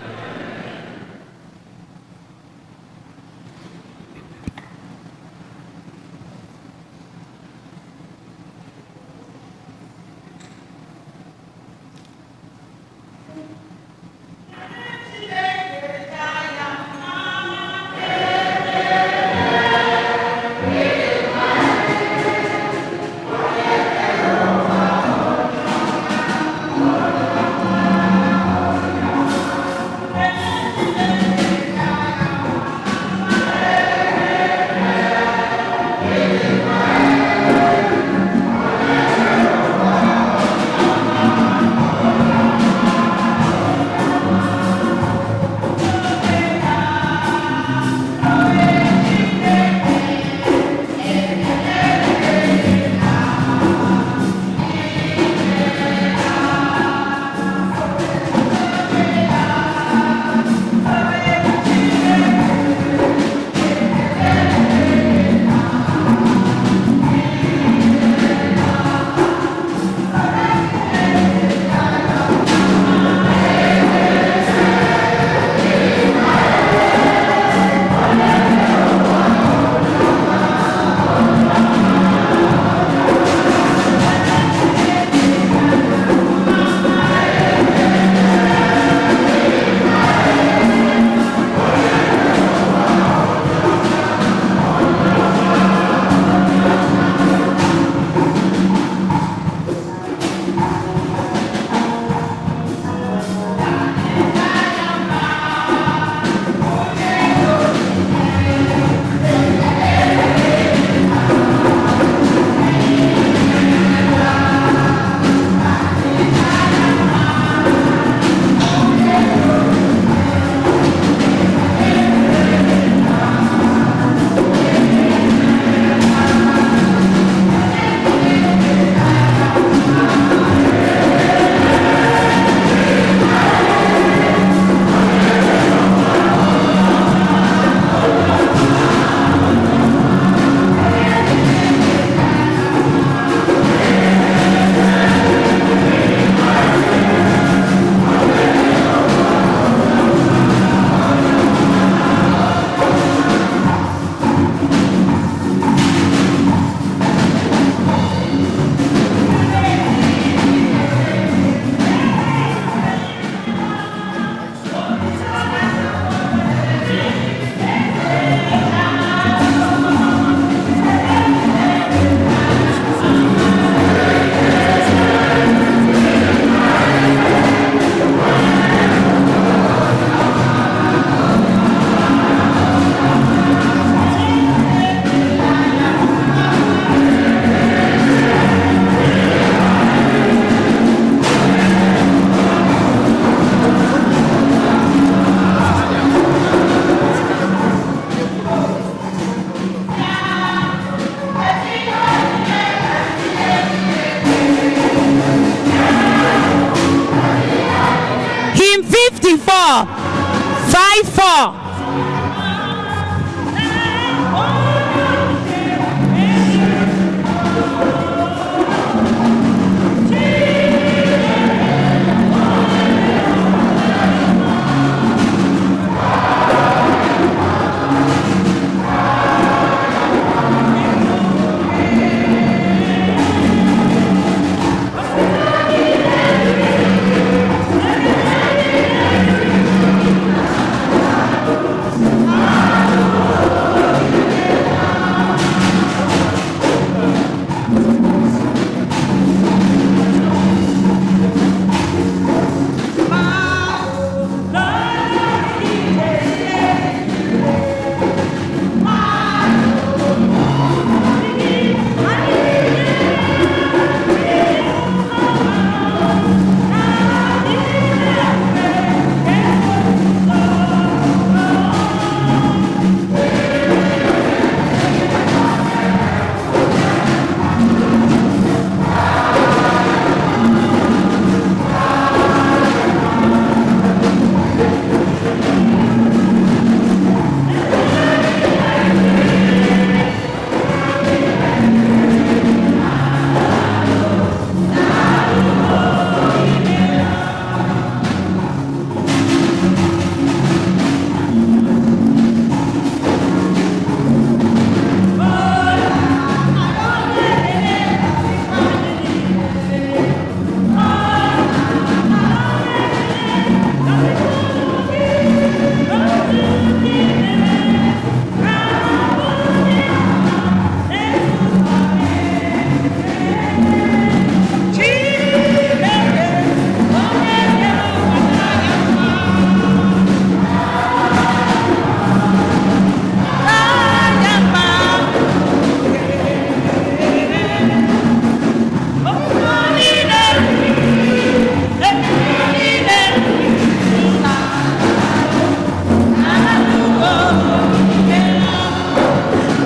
54. 54.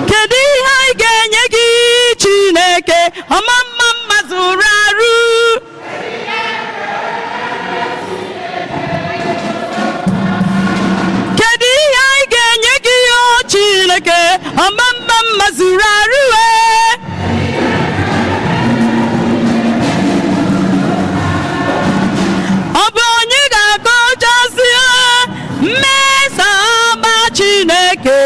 Kedu ihe anyị ga-enye gị Chineke ọma mma mma zuru arụ? Kedu ihe anyị ga-enye gị o Chineke ọma mma mma zuru arụ e? Ọ bụ onye ga-akọchasị mmeso ọma Chineke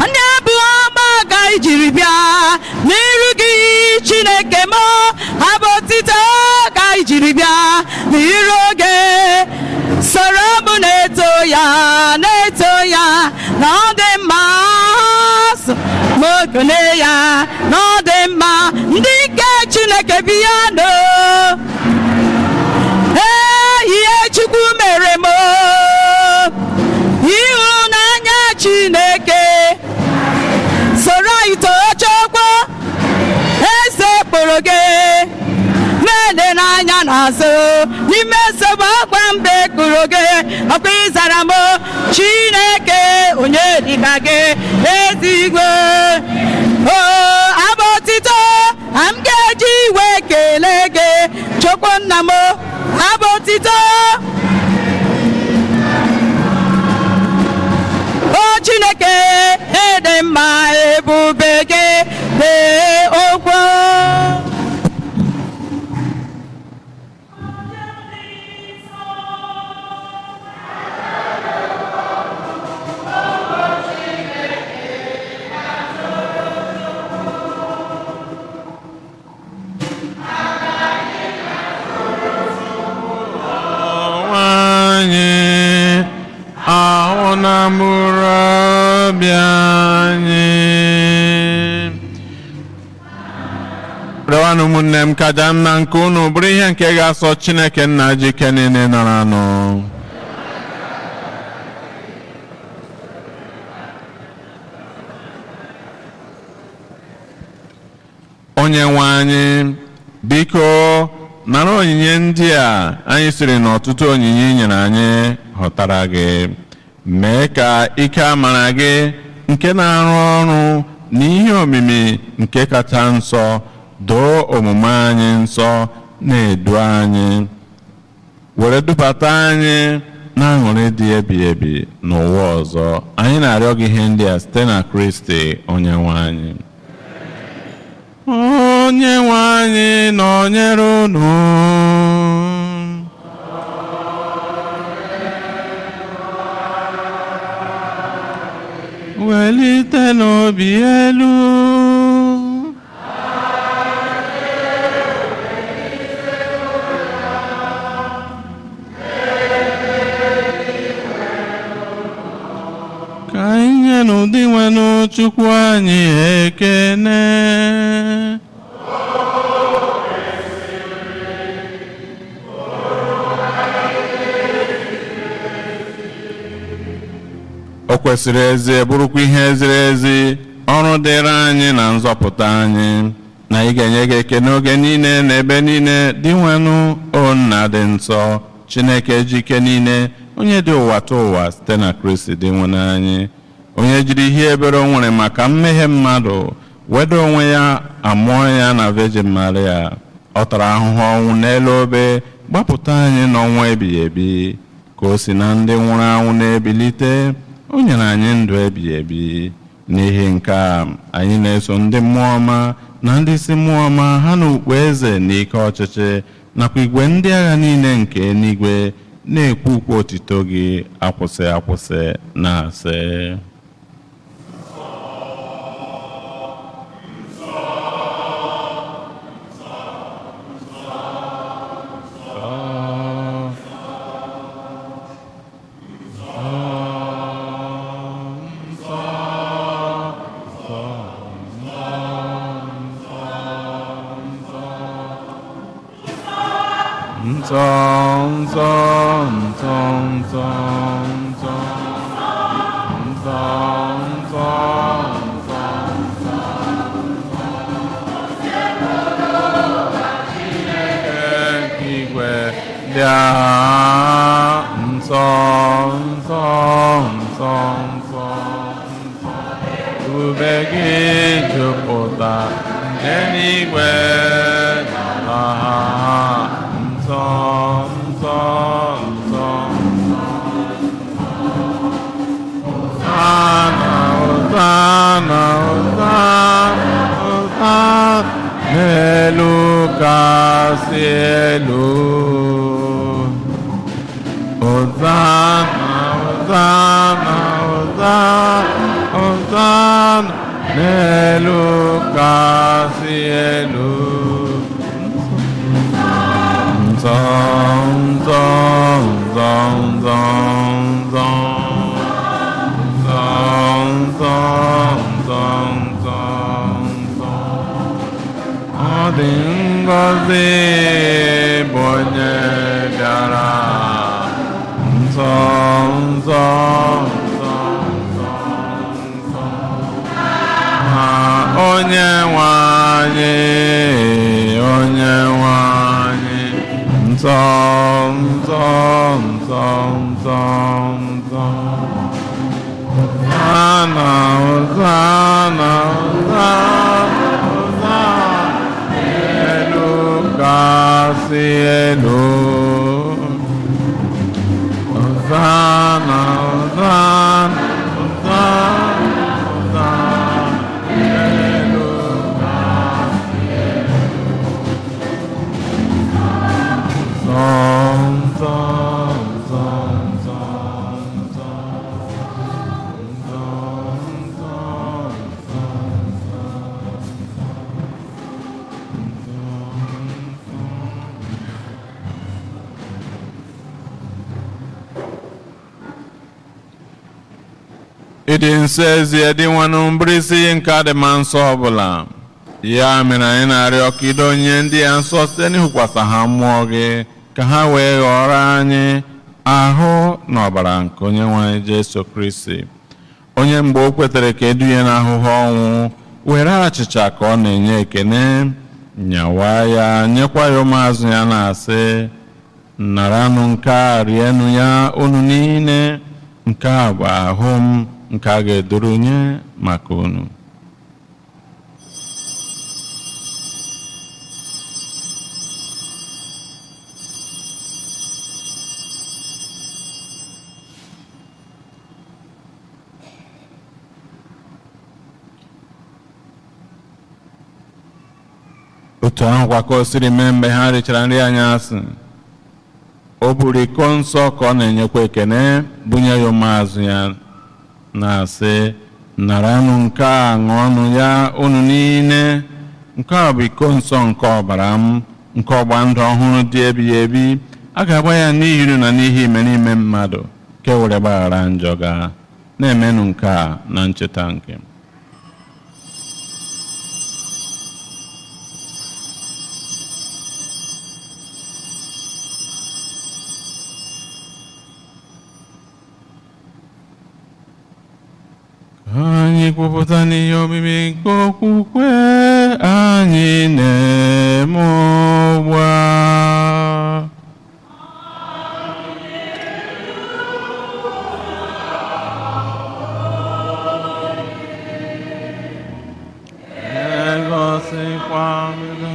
ndị abụ ọma ka i jiri bịa n'iru gị Chineke m abụ otito ka i jiri bịa n'iru oge soro m na-eto ya na-eto ya na ọ dị mma m okene ya na ọ dị mma ndị nke Chineke bịa no. Ee, ihe Chukwu mere m, ịhụnanya Chineke soro anyị too Chukwu eze kpụrụ gị na-ele n'anya n'azụ n'ime nsogbu akwa mbe kpụrụ gị ọkwa ịzara m Chineke onye dịka gị ezigbo o abụ otito m ga-eji iwe kelee gị Chukwu nna m abụ otito o Chineke ịdị mma ebube gị dị okwu.
Anyị ahụ na mkpụrụ obi anyị. Rịọwanụ ụmụnne m ka aja mma nke unu bụrụ ihe nke ga-asọ Chineke nna ji ike niile nara anụ. Onye nwe anyị, biko nara onyinye ndị a anyị siri n'ọtụtụ onyinye i nyere anyị ghọtara gị. Mee ka ike amara gị nke na-arụ ọrụ na ihe omimi nke kacha nsọ doo omume anyị nsọ na-edu anyị were dubata anyị Na-aṅụrị dị ebighị ebi n'ụwa ọzọ. Anyị na-arịọ gị ihe ndị a site na Kristi onye nwe anyị. Onye nwe anyị nọnyere unu. Welite n'obi elu. Ka anyị nye n'ụdị nwenụ Chukwu anyị ekene. O kwesịrị ezie, bụrụkwa ihe ziri ezi, ọrụ dịrị anyị na nzọpụta anyị, na ị ga-enye gị ekene oge niile na ebe niile, dị nwenụ, o Nna dị nsọ, Chineke ji ike niile, onye dị ụwa ta ụwa, site na Kristi dị nwenụ anyị, onye jiri ihe ebere o nwere maka mmehie mmadụ wedo onwe ya amụọ ya na Virgin Maria. Ọ tara ahụhụ ọnwụ n'elu obe, gbapụta anyị n'ọnwụ ebighị ebi. Ka o si na ndị nwụrụ anwụ na-ebilite, o nyere anyị ndụ ebighị ebi. N'ihi nke a, anyị na-eso ndị mmụọ ọma na ndị isi mmụọ ọma ha na ukpu eze na ike ọchịchị nakwa igwe ndị agha niile nke eluigwe na-ekwu ukwe otito gị akwụsị akwụsị, na-asị: Nsọ, nsọ, nsọ, nsọ, nsọ, nsọ, nsọ, nsọ, nsọ. Chineke nke igwe ndị agha, nsọ, nsọ, nsọ, nsọ, nsọ. Ebube gị jupụta n'eluigwe na ha. Nsọ, nsọ, nsọ, Hosanna, Hosanna, Hosanna, Hosanna n'elu kasị elu. Hosanna, Hosanna, Hosanna, Hosanna n'elu kasị elu. Nsọ, nsọ, nsọ, nsọ, nsọ, nsọ, nsọ, nsọ, nsọ, nsọ. Ọ dị ngọzi bụ onye bịara. Nsọ, nsọ, nsọ, nsọ, nsọ. Ha onye nwe anyị, onye nwe anyị. Nsọ, nsọ, nsọ, nsọ, nsọ. Hosanna, Hosanna, Hosanna, Hosanna elu kasị elu. Hosanna, Hosanna, Hosanna, Hosanna elu kasị elu. Nsọ, nsọ, nsọ, nsọ, nsọ. Nsọ, nsọ, nsọ, nsọ, nsọ, nsọ. Ịdị nsọ ezie, dị nwanụ, mbụrụisi nke adịma nsọ ọbụla. Ya mere anyị na-arịọ ka ido onye ndị ya nsọ site n'ịhụkwasa ha mmụọ gị, ka ha wee ghọrọ anyị ahụ na ọbara nke onye nwe anyị Jesu Kristi, onye mgbe o kwetere ka edunye n'ahụhụ ọnwụ, were achịcha ka ọ na-enye ekene, nyawa ya, nyekwa ya ụmụazụ ya, na-asị: "Naranụ nke a, rienụ ya unu niile. Nke a bụ ahụ m nke a ga-eduru nye maka unu." Otu ahụkwa ka o siri mee mgbe ha richara nri anyasị, o buru iko nsọ ka ọ na-enyekwa ekene, bunye ya ụmụazụ ya, na-asị: "Naranụ nke a, ṅụọnụ ya unu niile. Nke a bụ iko nsọ nke ọbara m, nke ọgba ndụ ọhụrụ dị ebighị ebi. A ga-agba ya n'ihi unu na n'ihi imerime mmadụ, ka e were gbaghara njọ ga. Na-emenụ nke a na ncheta nke m." Anyị kwupụta n'ihe omimi nke okwukwe anyị na-eme ugbu a. Egosikwa onye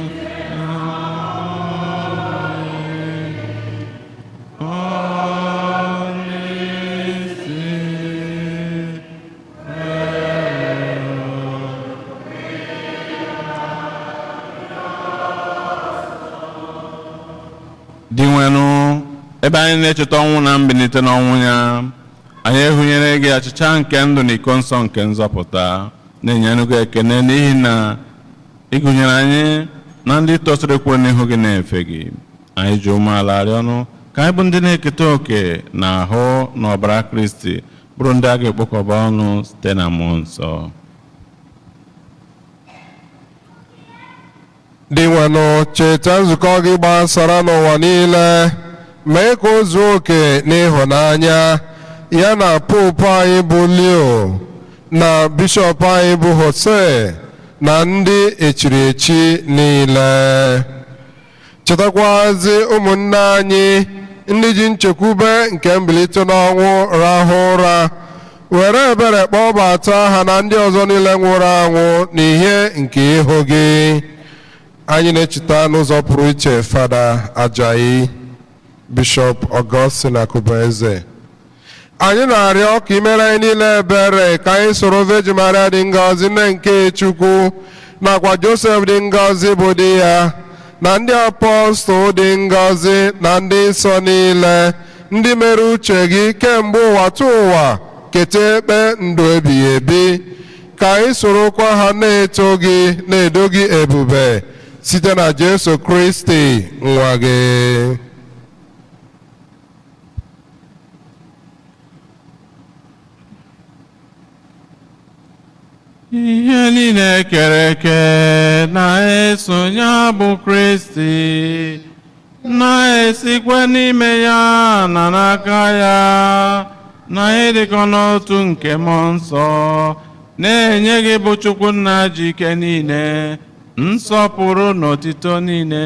isi. Dinwenụ, ebe anyị na-echeta ọnwụ na mbilite n'ọnwụ ya, anyị ehunyere gị achịcha nke ndụ na iko nsọ nke nzọpụta, na-enyerụ gị ekene n'ihi na ịgụnyere anyị na ndị tosiri kwuru n'ihu gị na-efe gị. Anyị ji umeala arịọ ọnụ ka anyị bụ ndị na-eketa òkè na ahụ na ọbara Kristi bụrụ ndị a ga-ekpokọba ọnụ site na mmụọ nsọ.
Dinwenụ, cheta nzukọ gị gbasara n'ụwa niile, mee ka o zuo oke n'ịhụnanya ya na popu anyị bụ Leo, na bishọp anyị bụ Jose, na ndị echiri echi niile. Chetakwazi ụmụnne anyị ndị ji nchekwube nke mbilite n'ọnwụ rahụ ụra, were ebere kpọbata ha na ndị ọzọ niile nwụrụ anwụ n'ihe nke ịhụ gị. Anyị na-echeta n'ụzọ pụrụ iche Fada Ajayi, Bishọp Augustine Akụbụeze. Anyị na-arịọ ka imere anyị niile ebere, ka anyị soro Virgin Maria dị ngọzi, nne nke Chukwu, nakwa Joseph dị ngọzi bụ di ya, na ndị apọstụl dị ngọzi, na ndị nsọ niile ndị mere uche gị kemgbe ụwa tụ ụwa, keta ekpe ndụ ebighị ebi, ka anyị sorokwa ha na-eto gị, na-edo gị ebube, site na Jesu Kristi nwa gị.
Ihe niile kere eke na-eso ya bụ Kristi, na-esikwa n'ime ya na n'aka ya, na ịdịkọ n'otu nke mmụọ nsọ, na-enye gị bụ Chukwu Nna ji ike niile nsọpụrụ na otito niile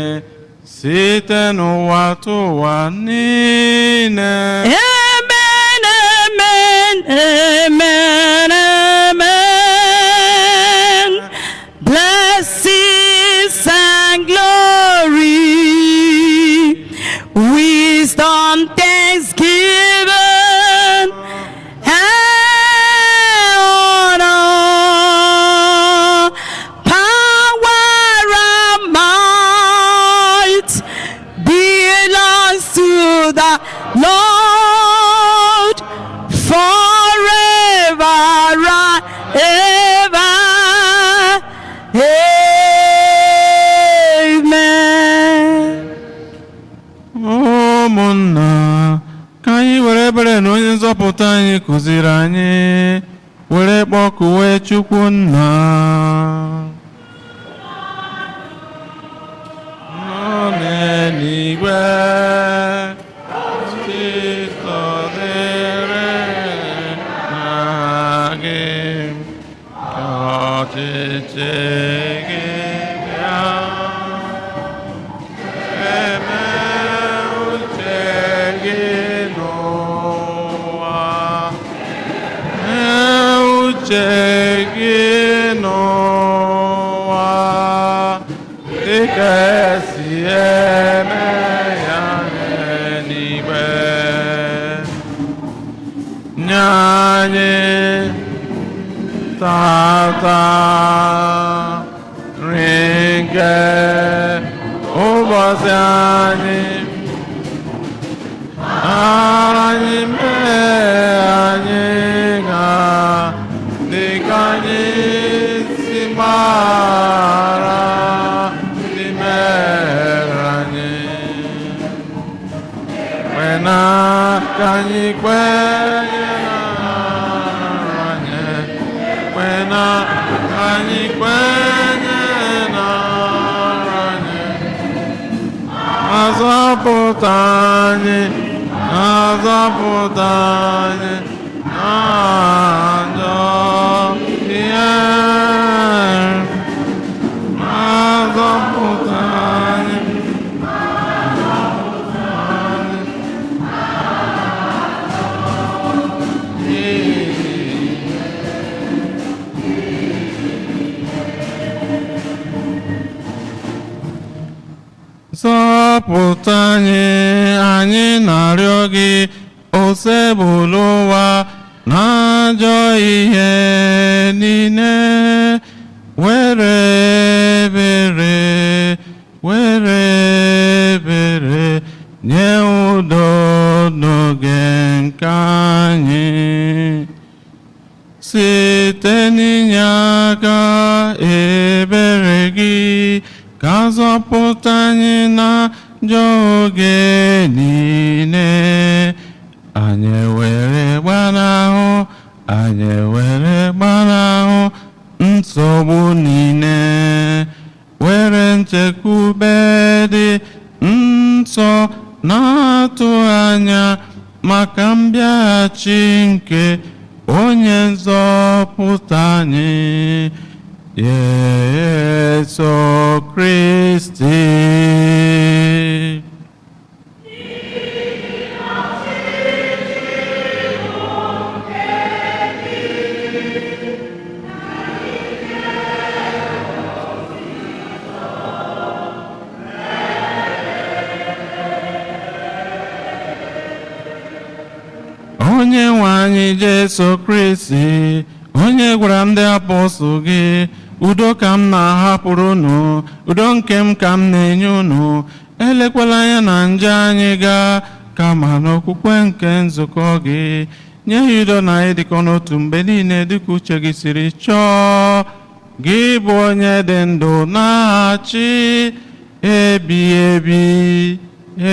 site n'ụwa tụ ụwa niile.
Amen, amen, amen, amen. Blessings and glory, wisdom, thanksgiving, and honor, power and might belongs to the Lord forever and ever. Amen.
Ụmụnna, ka anyị were ebere na onye nzọpụta anyị kụziri anyị were kpọkuwe Chukwu Nna. Nọ n'eluigwe, otuto dịrị aha gị, ka ọchịchị gị bịa. Eme uche gị n'ụwa, mee uche gị n'ụwa, dịka esi eme ya n'eluigwe. Nye anyị tata nri nke ụbọchị anyị. Anyị mee anyị ga dịka anyị si mara ndị mere anyị. Kwena ka anyị kwenye na anyị, kwena ka anyị kwenye na anyị. Azọpụta anyị, azọpụta anyị na njọ ihe. Azọpụta anyị. Zọpụta anyị, anyị na-arịọ gị, osebụlụ ụwa na ajọ ihe niile, were ebere, were ebere nye udo n'oge nke anyị. Site n'inye aka ebere gị, ka zọpụta anyị na njọ oge niile, anyị were gbanahụ, anyị were gbanahụ nsogbu niile, were nchekwube dị nsọ na-atụ anya maka mbịaghachi nke onye nzọpụta anyị, Jesu Kristi. Onye nwe anyị Jesu Kristi, onye gwara ndị apọstụl gị, udo ka m na-ahapụrụ unu, udo nke m ka m na-enye unu, elekwala anya na njọ anyị gaa, kama n'okwukwe nke nzukọ gị, nye ha udo na ịdịkọ n'otu mgbe niile dịka uche gị siri chọọ, gị bụ onye dị ndụ na-achị ebi ebi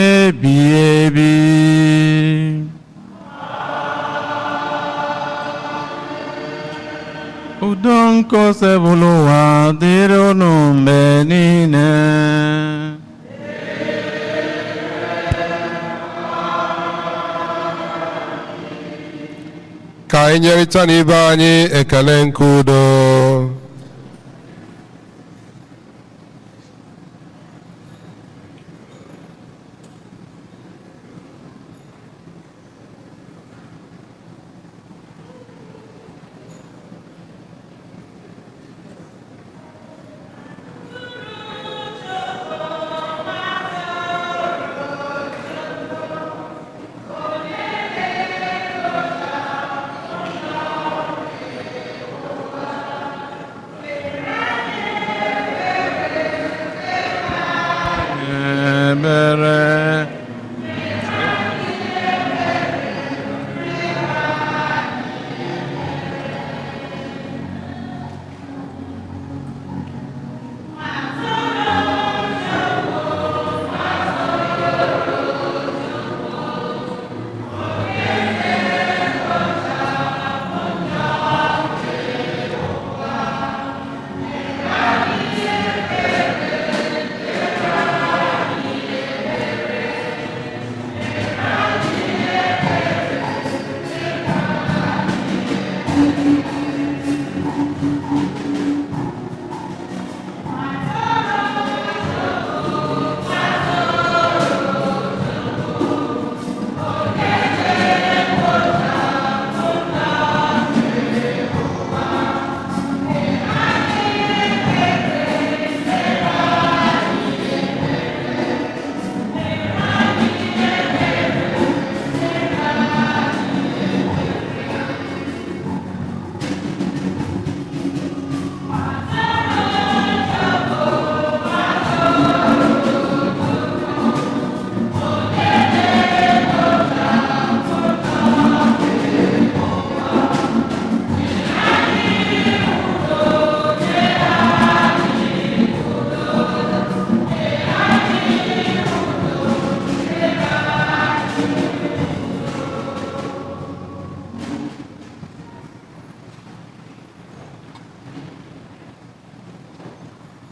ebi ebi. Udo nke osebụlụ ụwa dịrị unu mgbe niile.
Ka anyị nyerịta n'ibe anyị ekele nke udo.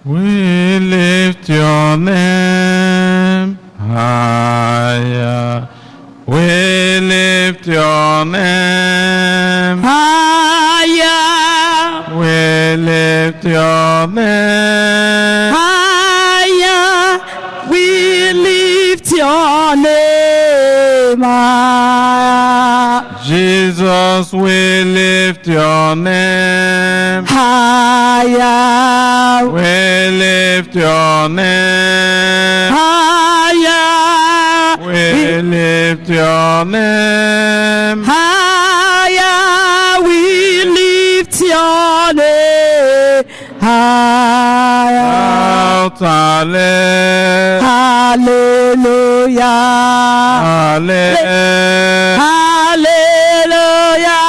We lift your name higher. We lift your name.
Higher,
We lift your name.
higher, we lift your name higher.
Jesus, we lift your name.
Higher,
We lift your name.
higher,
We lift your name.
higher, we lift your name higher.
Shout halle-
Hallelujah.
halle-
Hallelujah.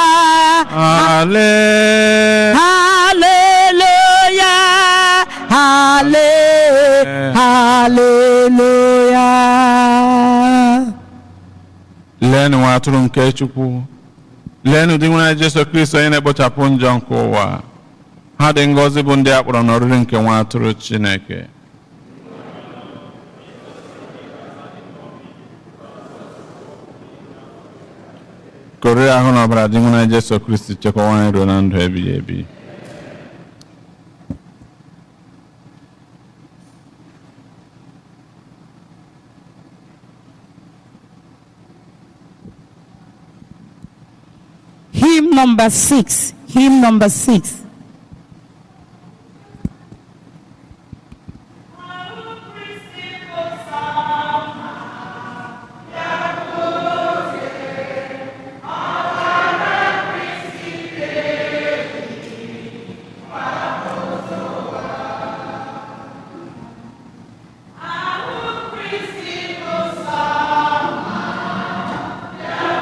halle-
Hallelujah. Hallelujah.
Leenụ nwa atụrụ nke Chukwu. Leenụ dị nwere Jesu Kristo onye na-ekpochapụ njọ nke ụwa. Ha dị ngọzi bụ ndị a kpọrọ n'oriri nke nwa atụrụ Chineke. Ka oriri ahụ na ọbara dị nwere Jesu Kristi chekwawa anyị ruo na ndụ ebighị ebi.
Hymn number 6. Hymn number 6.
Hallelujah.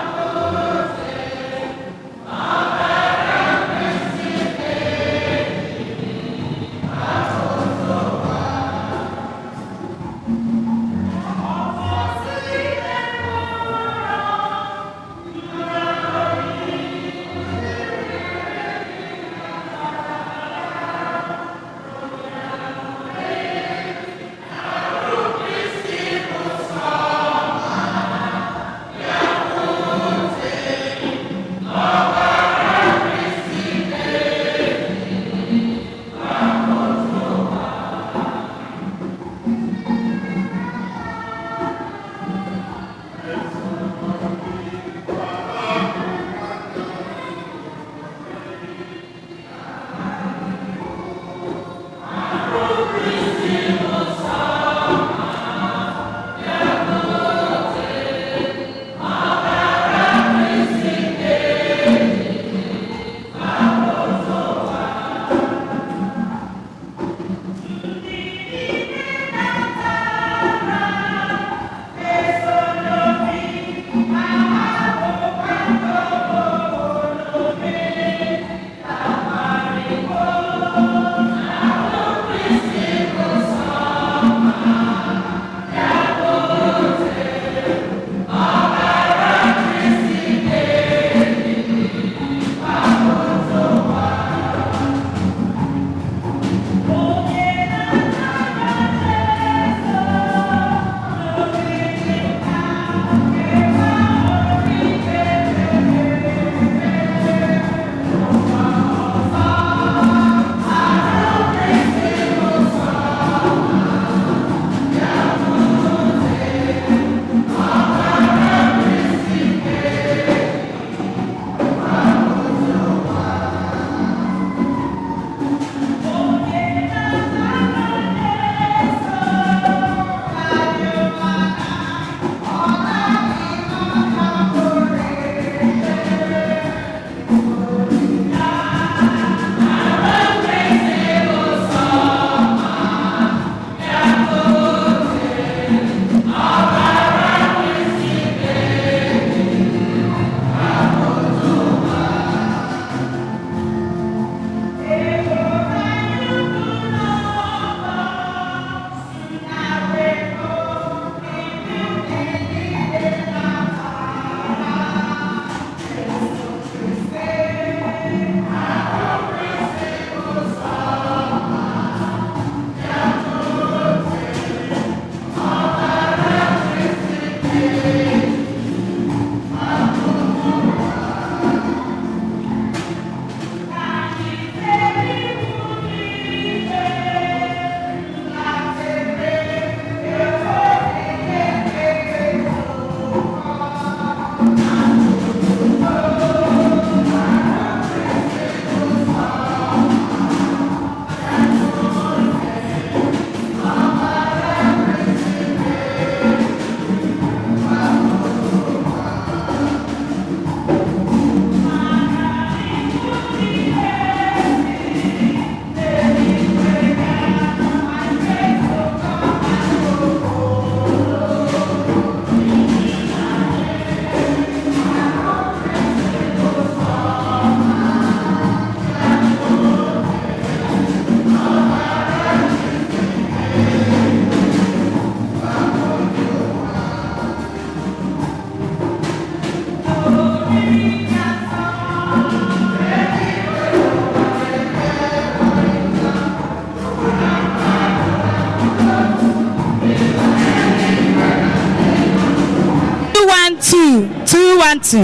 ntị.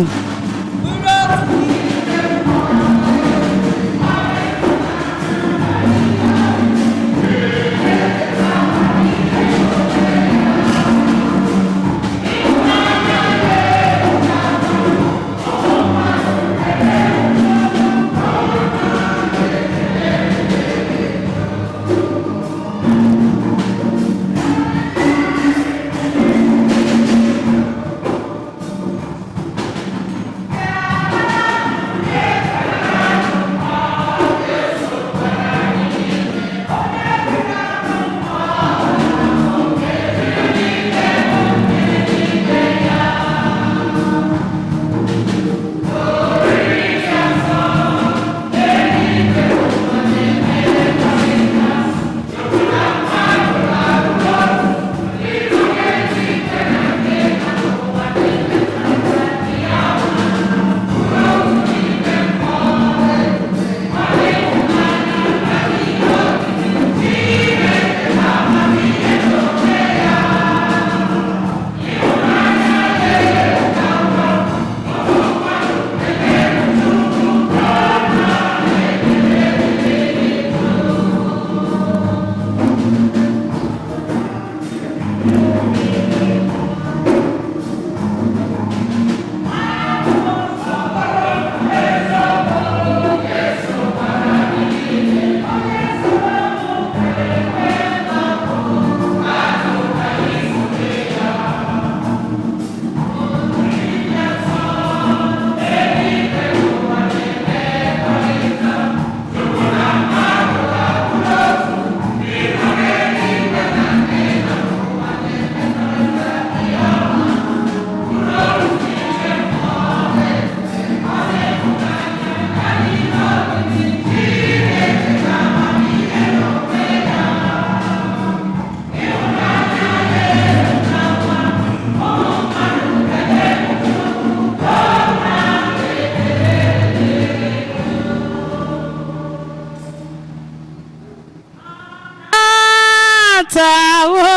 Atawo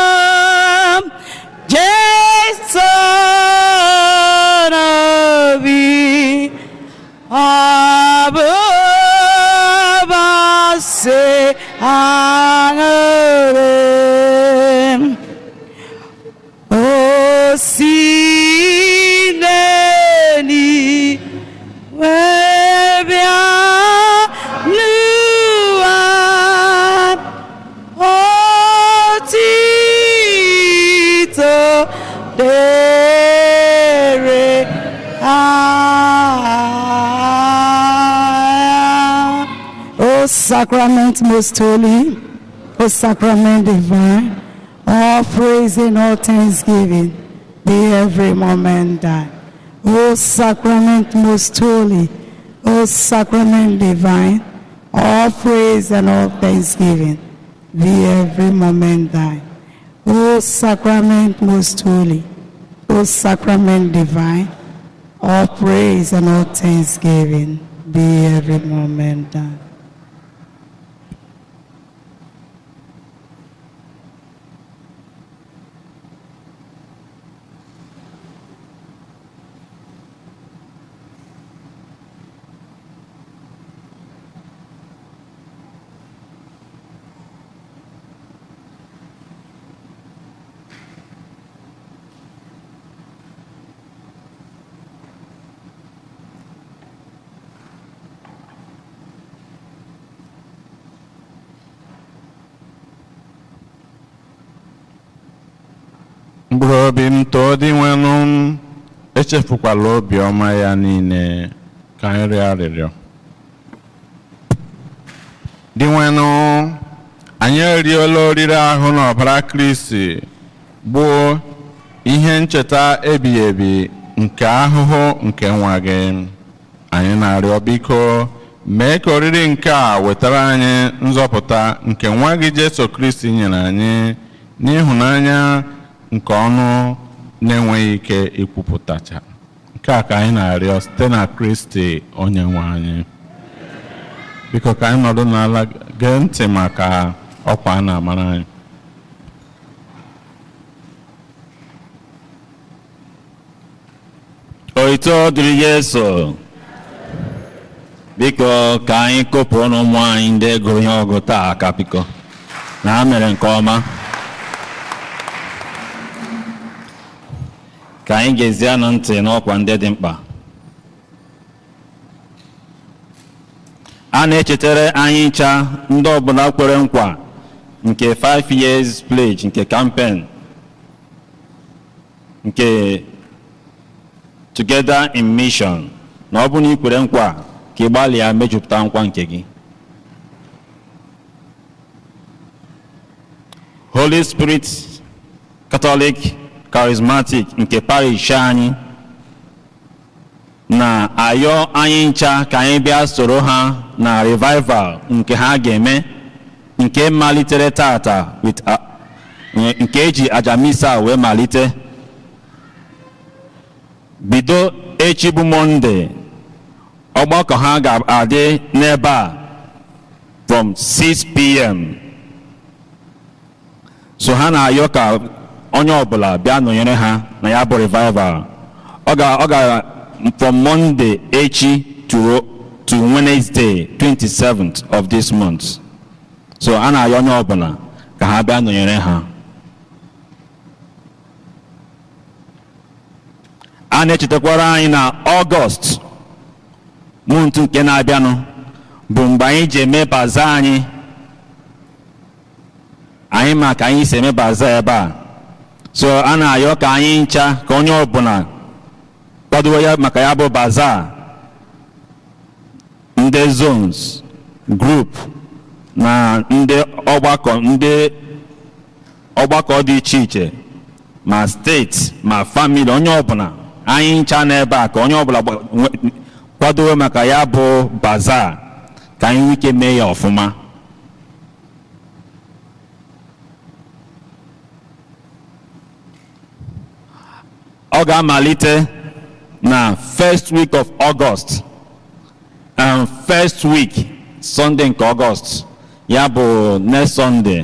m Jesu n'obi, ọ bụ ụbọchị aṅụrị m. O si n'eluigwe bịa n'ụwa, otito dịrị aha. O sacrament most holy, O sacrament divine, all praise and all thanksgiving be every moment thine. O sacrament most holy, O sacrament divine, all praise and all thanksgiving be every moment thine. O sacrament most holy, O sacrament divine, all praise and all thanksgiving be every moment thine.
Mkpụrụ obi m, too Dinwenụ m, echefukwala obiọma ya niile. Ka anyị rịọ arịrịọ. Dinwenụ, anyị eriela oriri ahụ n'ọbara Kristi bụ ihe ncheta ebighị ebi nke ahụhụ nke nwa gị. Anyị na-arịọ, biko mee ka oriri nke a wetara anyị nzọpụta nke nwa gị Jesu Kristi nyere anyị n'ịhụnanya nke ọnụ na-enweghị ike ikwupụtacha. Nke a ka anyị na-arịọ site na Kristi onye nwe anyị. Biko ka anyị nọdụ n'ala gee ntị maka ọkwa a na-amara anyị. Otuto dịrị Jesu. Biko, ka anyị kụpụrụ ụmụ anyị ndị gụrụ ihe ọgụ taa aka, biko, na ha mere nke ọma. Ka anyị gezianụ ntị n'ọkwa ndị dị mkpa a na-echetara anyị ncha. Ndị ọbụla kwere nkwa nke 5 years pledge nke campaign nke Together in Mission, na ọ bụrụ na ị kwere nkwa, ka ị gbalịa mejupụta nkwa nke gị. Holy Spirit Catholic Charismatic nke parish anyị na-ayọ anyị ncha ka anyị bịa soro ha na revival nke ha ga-eme, nke malitere tata with nke eji aja misa wee malite, bido echi bụ Monday. Ọgbakọ ha ga-adị n'ebe a from 6 p.m., so ha na-ayọ ka onye ọbụla bịa nọnyere ha na ya bụ revival. Ọ ga from Monday echi to Wednesday 27th of this month, so a na-ayọ onye ọbụla ka ha bịa nọnyere ha. A na-echetakwara anyị na August month nke na-abịanụ bụ mgbe anyị ji eme bazaar anyị. Anyị ma ka anyị si eme bazaar ebe a, so a na-ayọ ka anyị ncha, ka onye ọbụla kwadowe ya maka ya bụ bazaar. Ndị zones, group na ndị ọgbakọ, ndị ọgbakọ dị iche iche, ma steeti ma family, onye ọbụla, anyị ncha n'ebe a, ka onye ọbụla kwadowe maka ya bụ bazaar, ka anyị nwee ike mee ya ọfụma. Ọ ga-amalite na first week of August and first week Sunday nke August, ya bụ next Sunday.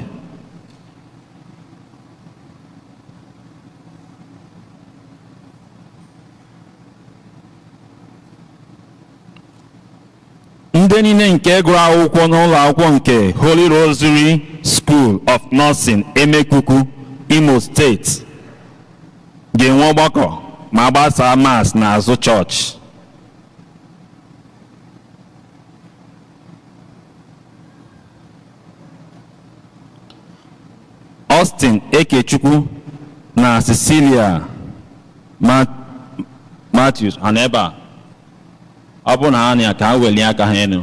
Ndị niile nke gụrụ akwụkwọ n'ụlọ akwụkwọ nke Holy Rosary School of Nursing, Emekuku, Imo Steeti, ga-enwe ọgbakọ ma gbasaa Mass n'azụ chọọchị. Austin Ekechukwu na Cecilia Matthews ha nọ ebe a? Ọ bụrụ na ha nọ ya, ka ha welie aka ha elu.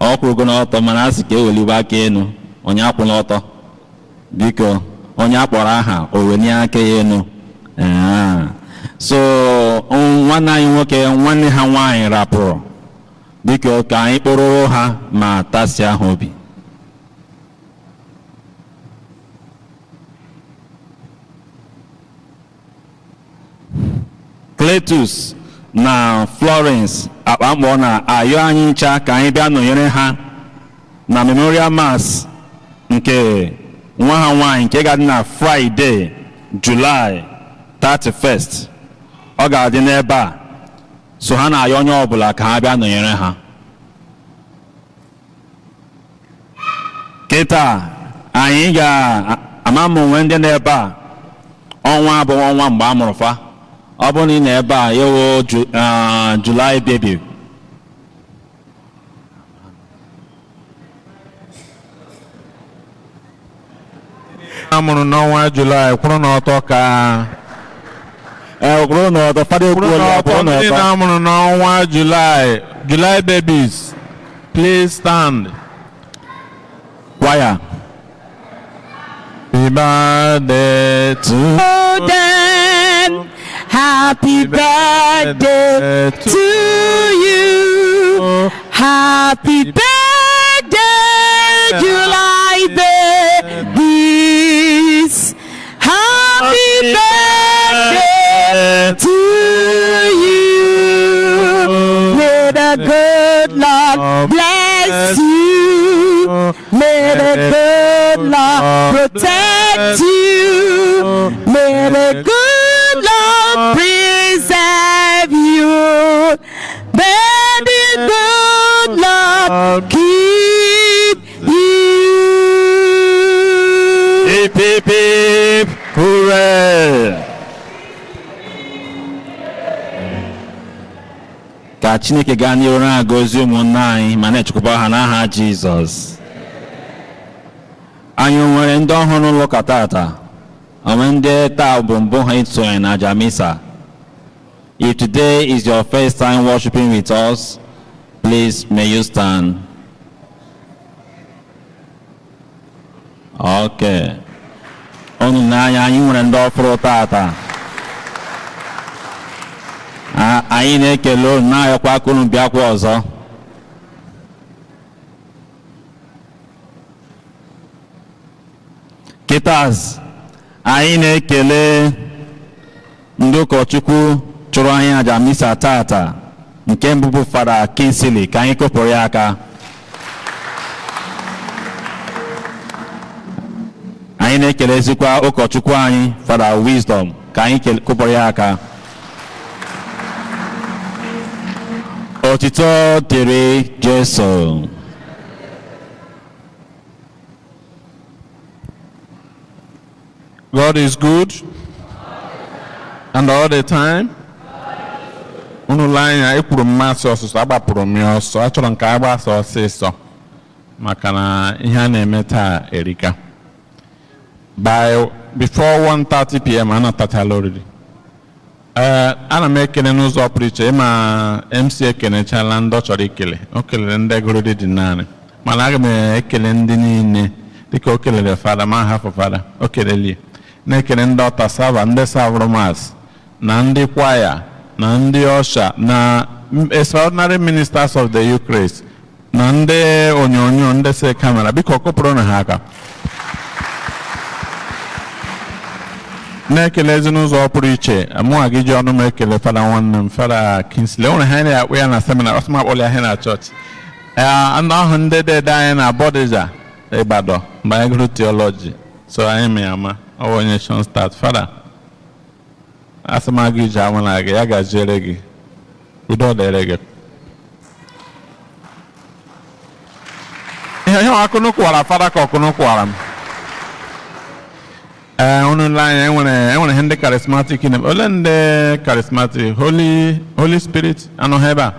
Ọ kwụrụgo n'ọtọ, mana a sị ka eweliwe aka elu. Onye akwụla ọtọ, biko. Onye akpọrọ aha, o welie aka ya elu. Ee. So nwanne anyị nwoke, nwanne ha nwaanyị rapụrụ, biko ka anyị kpụrụrụ ha ma tasia ha obi. Cletus na Florence Akpamkpọ na-ayọ anyị ncha ka anyị bịa nọnyere ha na Memorial Mass nke nwa ha nwaanyị, nke ga-adị na Friday, July 31st. Ọ ga-adị n'ebe a, so ha na-ayọ onye ọbụla ka ha bịa nọnyere ha. Kịta anyị ga-ama ma onwe ndị n'ebe a ọnwa abụghị ọnwa mgbe a mụrụ fa. Ọ bụrụ na ị nọ ebe a ewo July baby.
A mụrụ n'ọnwa Julaị, kwụrụ n'ọtọ ka
Ee, kwụrụ n'ọtọ. Fada
kwụrụ
ekwuola.
n'ọtọ.
Kwụrụ
Ndị
n'ọtọ.
na-amụrụ n'ọnwa Julaị, July babies, please stand.
Kwaya.
Happy birthday to
Them. Happy birthday to you. Happy birthday, July babies. Happy birthday to you. May the good Lord bless you. May the good Lord protect you. May the good Lord preserve you. May the good Lord keep you.
Hip, hip, hip, hooray! Ka Chineke gaa n'ihu na-agọzi ụmụnne anyị ma na-echekwaba ha n'aha Jizọs. Anyị nwere ndị ọhụrụ n'ụlọ ụka tata. Onwe ndị taa bụ mbụ ha isonye na aja misa. If today is your first time worshiping with us, please may you stand. Okay. Unu n'anya, anyị nwere ndị ọfụrụ tata. Anyị na-ekele unu, na-ayọkwa aka unu bịakwa ọzọ. Kịtas, anyị na-ekele ndị ụkọchukwu chụrụ anyị aja misa tata. Nke mbụ bụ Fada Kingsley, ka anyị kụpụrụ ya aka. Anyị na-ekelezikwa ụkọchukwu anyị, Fada Wisdom, ka anyị kụpụrụ ya aka. Otito dịrị Jesu.
God is good and all the time. Unu lee anya, ekwuru m masị ọsụsọ, agbapụrụ m ya ọsọ. Achọrọ m ka a gbasa ọsịsọ maka na ihe a na-eme taa erika. By before 1:30 p.m. anatachala oriri. Ee, ana m ekele n'ụzọ pụrụ iche. Ịma MC ekelechala ndị ọ chọrọ ikele. O kelere ndị gụrụ dị naanị, mana aga m ekele ndị niile dịka o kelere fada ma hafụ fada o kelelie. Na-ekele ndị ọta sava, ndị savụrụ mass, na ndị kwaya, na ndị ọsha, na extraordinary ministers of the Eucharist, na ndị onyonyo, ndị se kamera. Biko kụpụrụ na ha aka. Na-ekele ezinụzọ pụrụ iche. Mụnwa gị ji ọnụ m ekele fada nwanne m, Fada Kingsley. O nwere ha na-akpụ ya na seminar, ọsọ m akpọla ya ihe na chọọchị. Ee, ndị ahụ, ndị dede anyị na Bodija, Ibadan, mgbe anyị gụrụ theology, so anyị ma ya ama. Ọ bụ onye Shon start. Fada, asị m agụ ije ama na gị, ya gaziere gị, udo dịrị gị. Ihe akụnụ kwara fada ka ọkụnụ kwara m. Ee, unu lee anya, enwere ihe ndị charismatic na ole ndị charismatic Holy Spirit anọghị ebe a.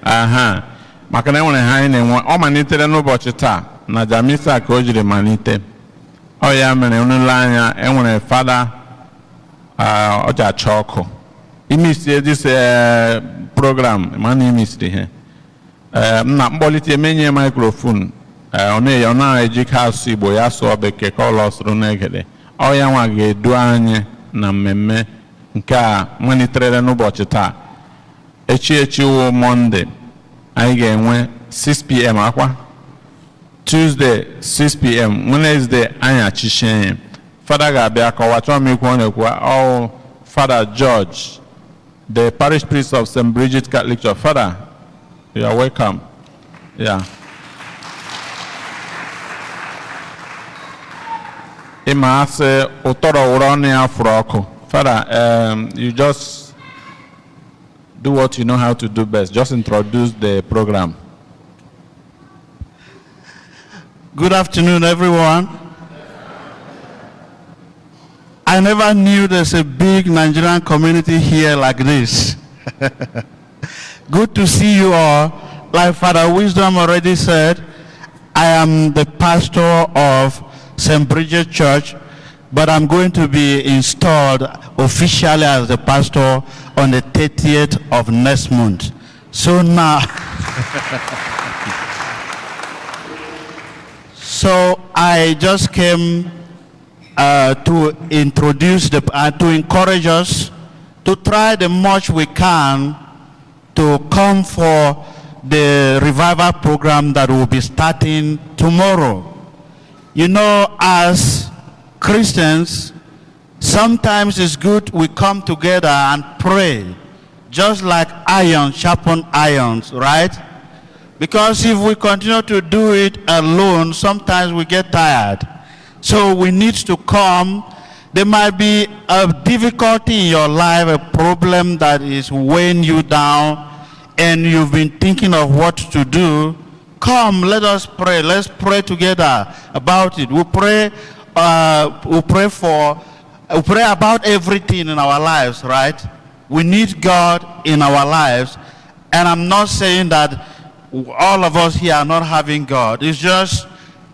Aha, maka na enwere ha anyị na-enwe. Ọ malitere n'ụbọchị taa na jamisa ka o jiri malite. Ọ ya mere unu lee anya, enwere fada ọ ji acha ọkụ imisie this program, ma na imisiri ihe. Ee, m na mkpọlite emenye microphone. Ee, ọ na-ejike asụ Igbo, ya sụọ Bekee ka ọlọ sụrụ n'egede. Ọ ya nwa ga-edu anyị na mmemme nke a malitere n'ụbọchị taa. Echi echi wụ Mọnde, anyị ga-enwe 6 p.m. akwa Tuesday 6 p.m., Wednesday anyị achịchie ya. Fada ga-abịa kọwa. Chọọ m ikwu, ọ na-ekwu ọ Fada George, the parish priest of St. Bridget Catholic Church. Father, you are welcome. Yeah. Ịma asị ụtọrọ wụrụ ọnụ ya fụrụ ọkụ. Father, you just do what you know how to do best. Just introduce the program.
Good afternoon, everyone. I never knew there's a big Nigerian community here like this. Good to see you all. Like Father Wisdom already said, I am the pastor of St. Bridget Church, but I'm going to be installed officially as the pastor on the 30th of next month. So now, so I just came to encourage us to try the much we can to come for the revival program that will be starting tomorrow. As Christians, sometimes it's good we come together and pray, just like iron sharpen irons, right? Because if we continue to do it alone, sometimes we get tired. So we need to come. There might be a difficulty in your life, a problem that is weighing you down, and you've been thinking of what to do. Come, let us pray. Let's pray together about it. We pray about everything in our lives, right? We need God in our lives. And I'm not saying that all of us here are not having God. It's just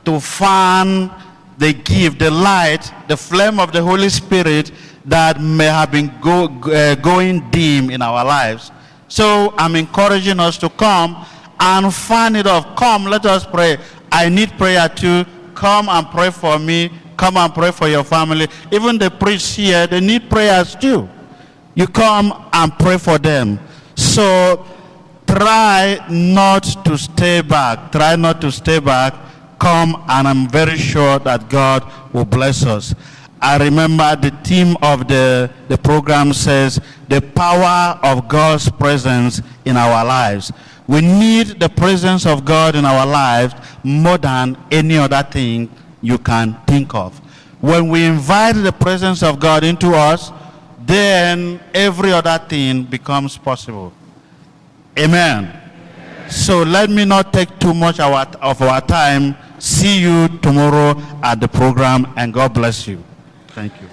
to fan the gift, the light, the flame of the Holy Spirit that may have been going dim in our lives. So I'm encouraging us to come and fan it off. Come, let us pray. I need prayer too. Come and pray for me. Come and pray for your family. Even the priests here, they need prayers too. You come and pray for them. So try not to stay back. Try not to stay back. Come, and I'm very sure that God will bless us. I remember the theme of the program says, the power of God's presence in our lives. We need the presence of God in our lives more than any other thing you can think of. When we invite the presence of God into us, then every other thing becomes possible. Amen. So let me not take too much of our time. See you tomorrow at the program, and God bless you. Thank you.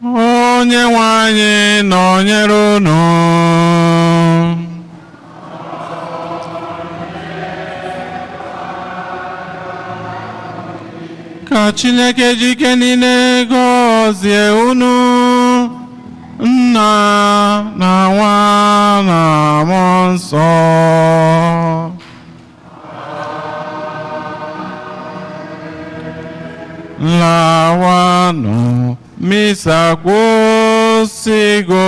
Onye nwe anyị nọnyere unu. Ka Chineke ji ike niile gọzie unu, Nna na Nwa na Mmụọ Nsọ. Lawanụ, misa kwụsịgo.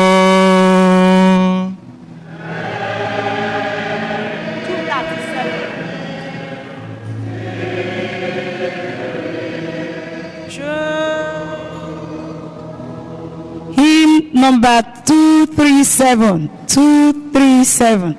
Hymn number 237, 237.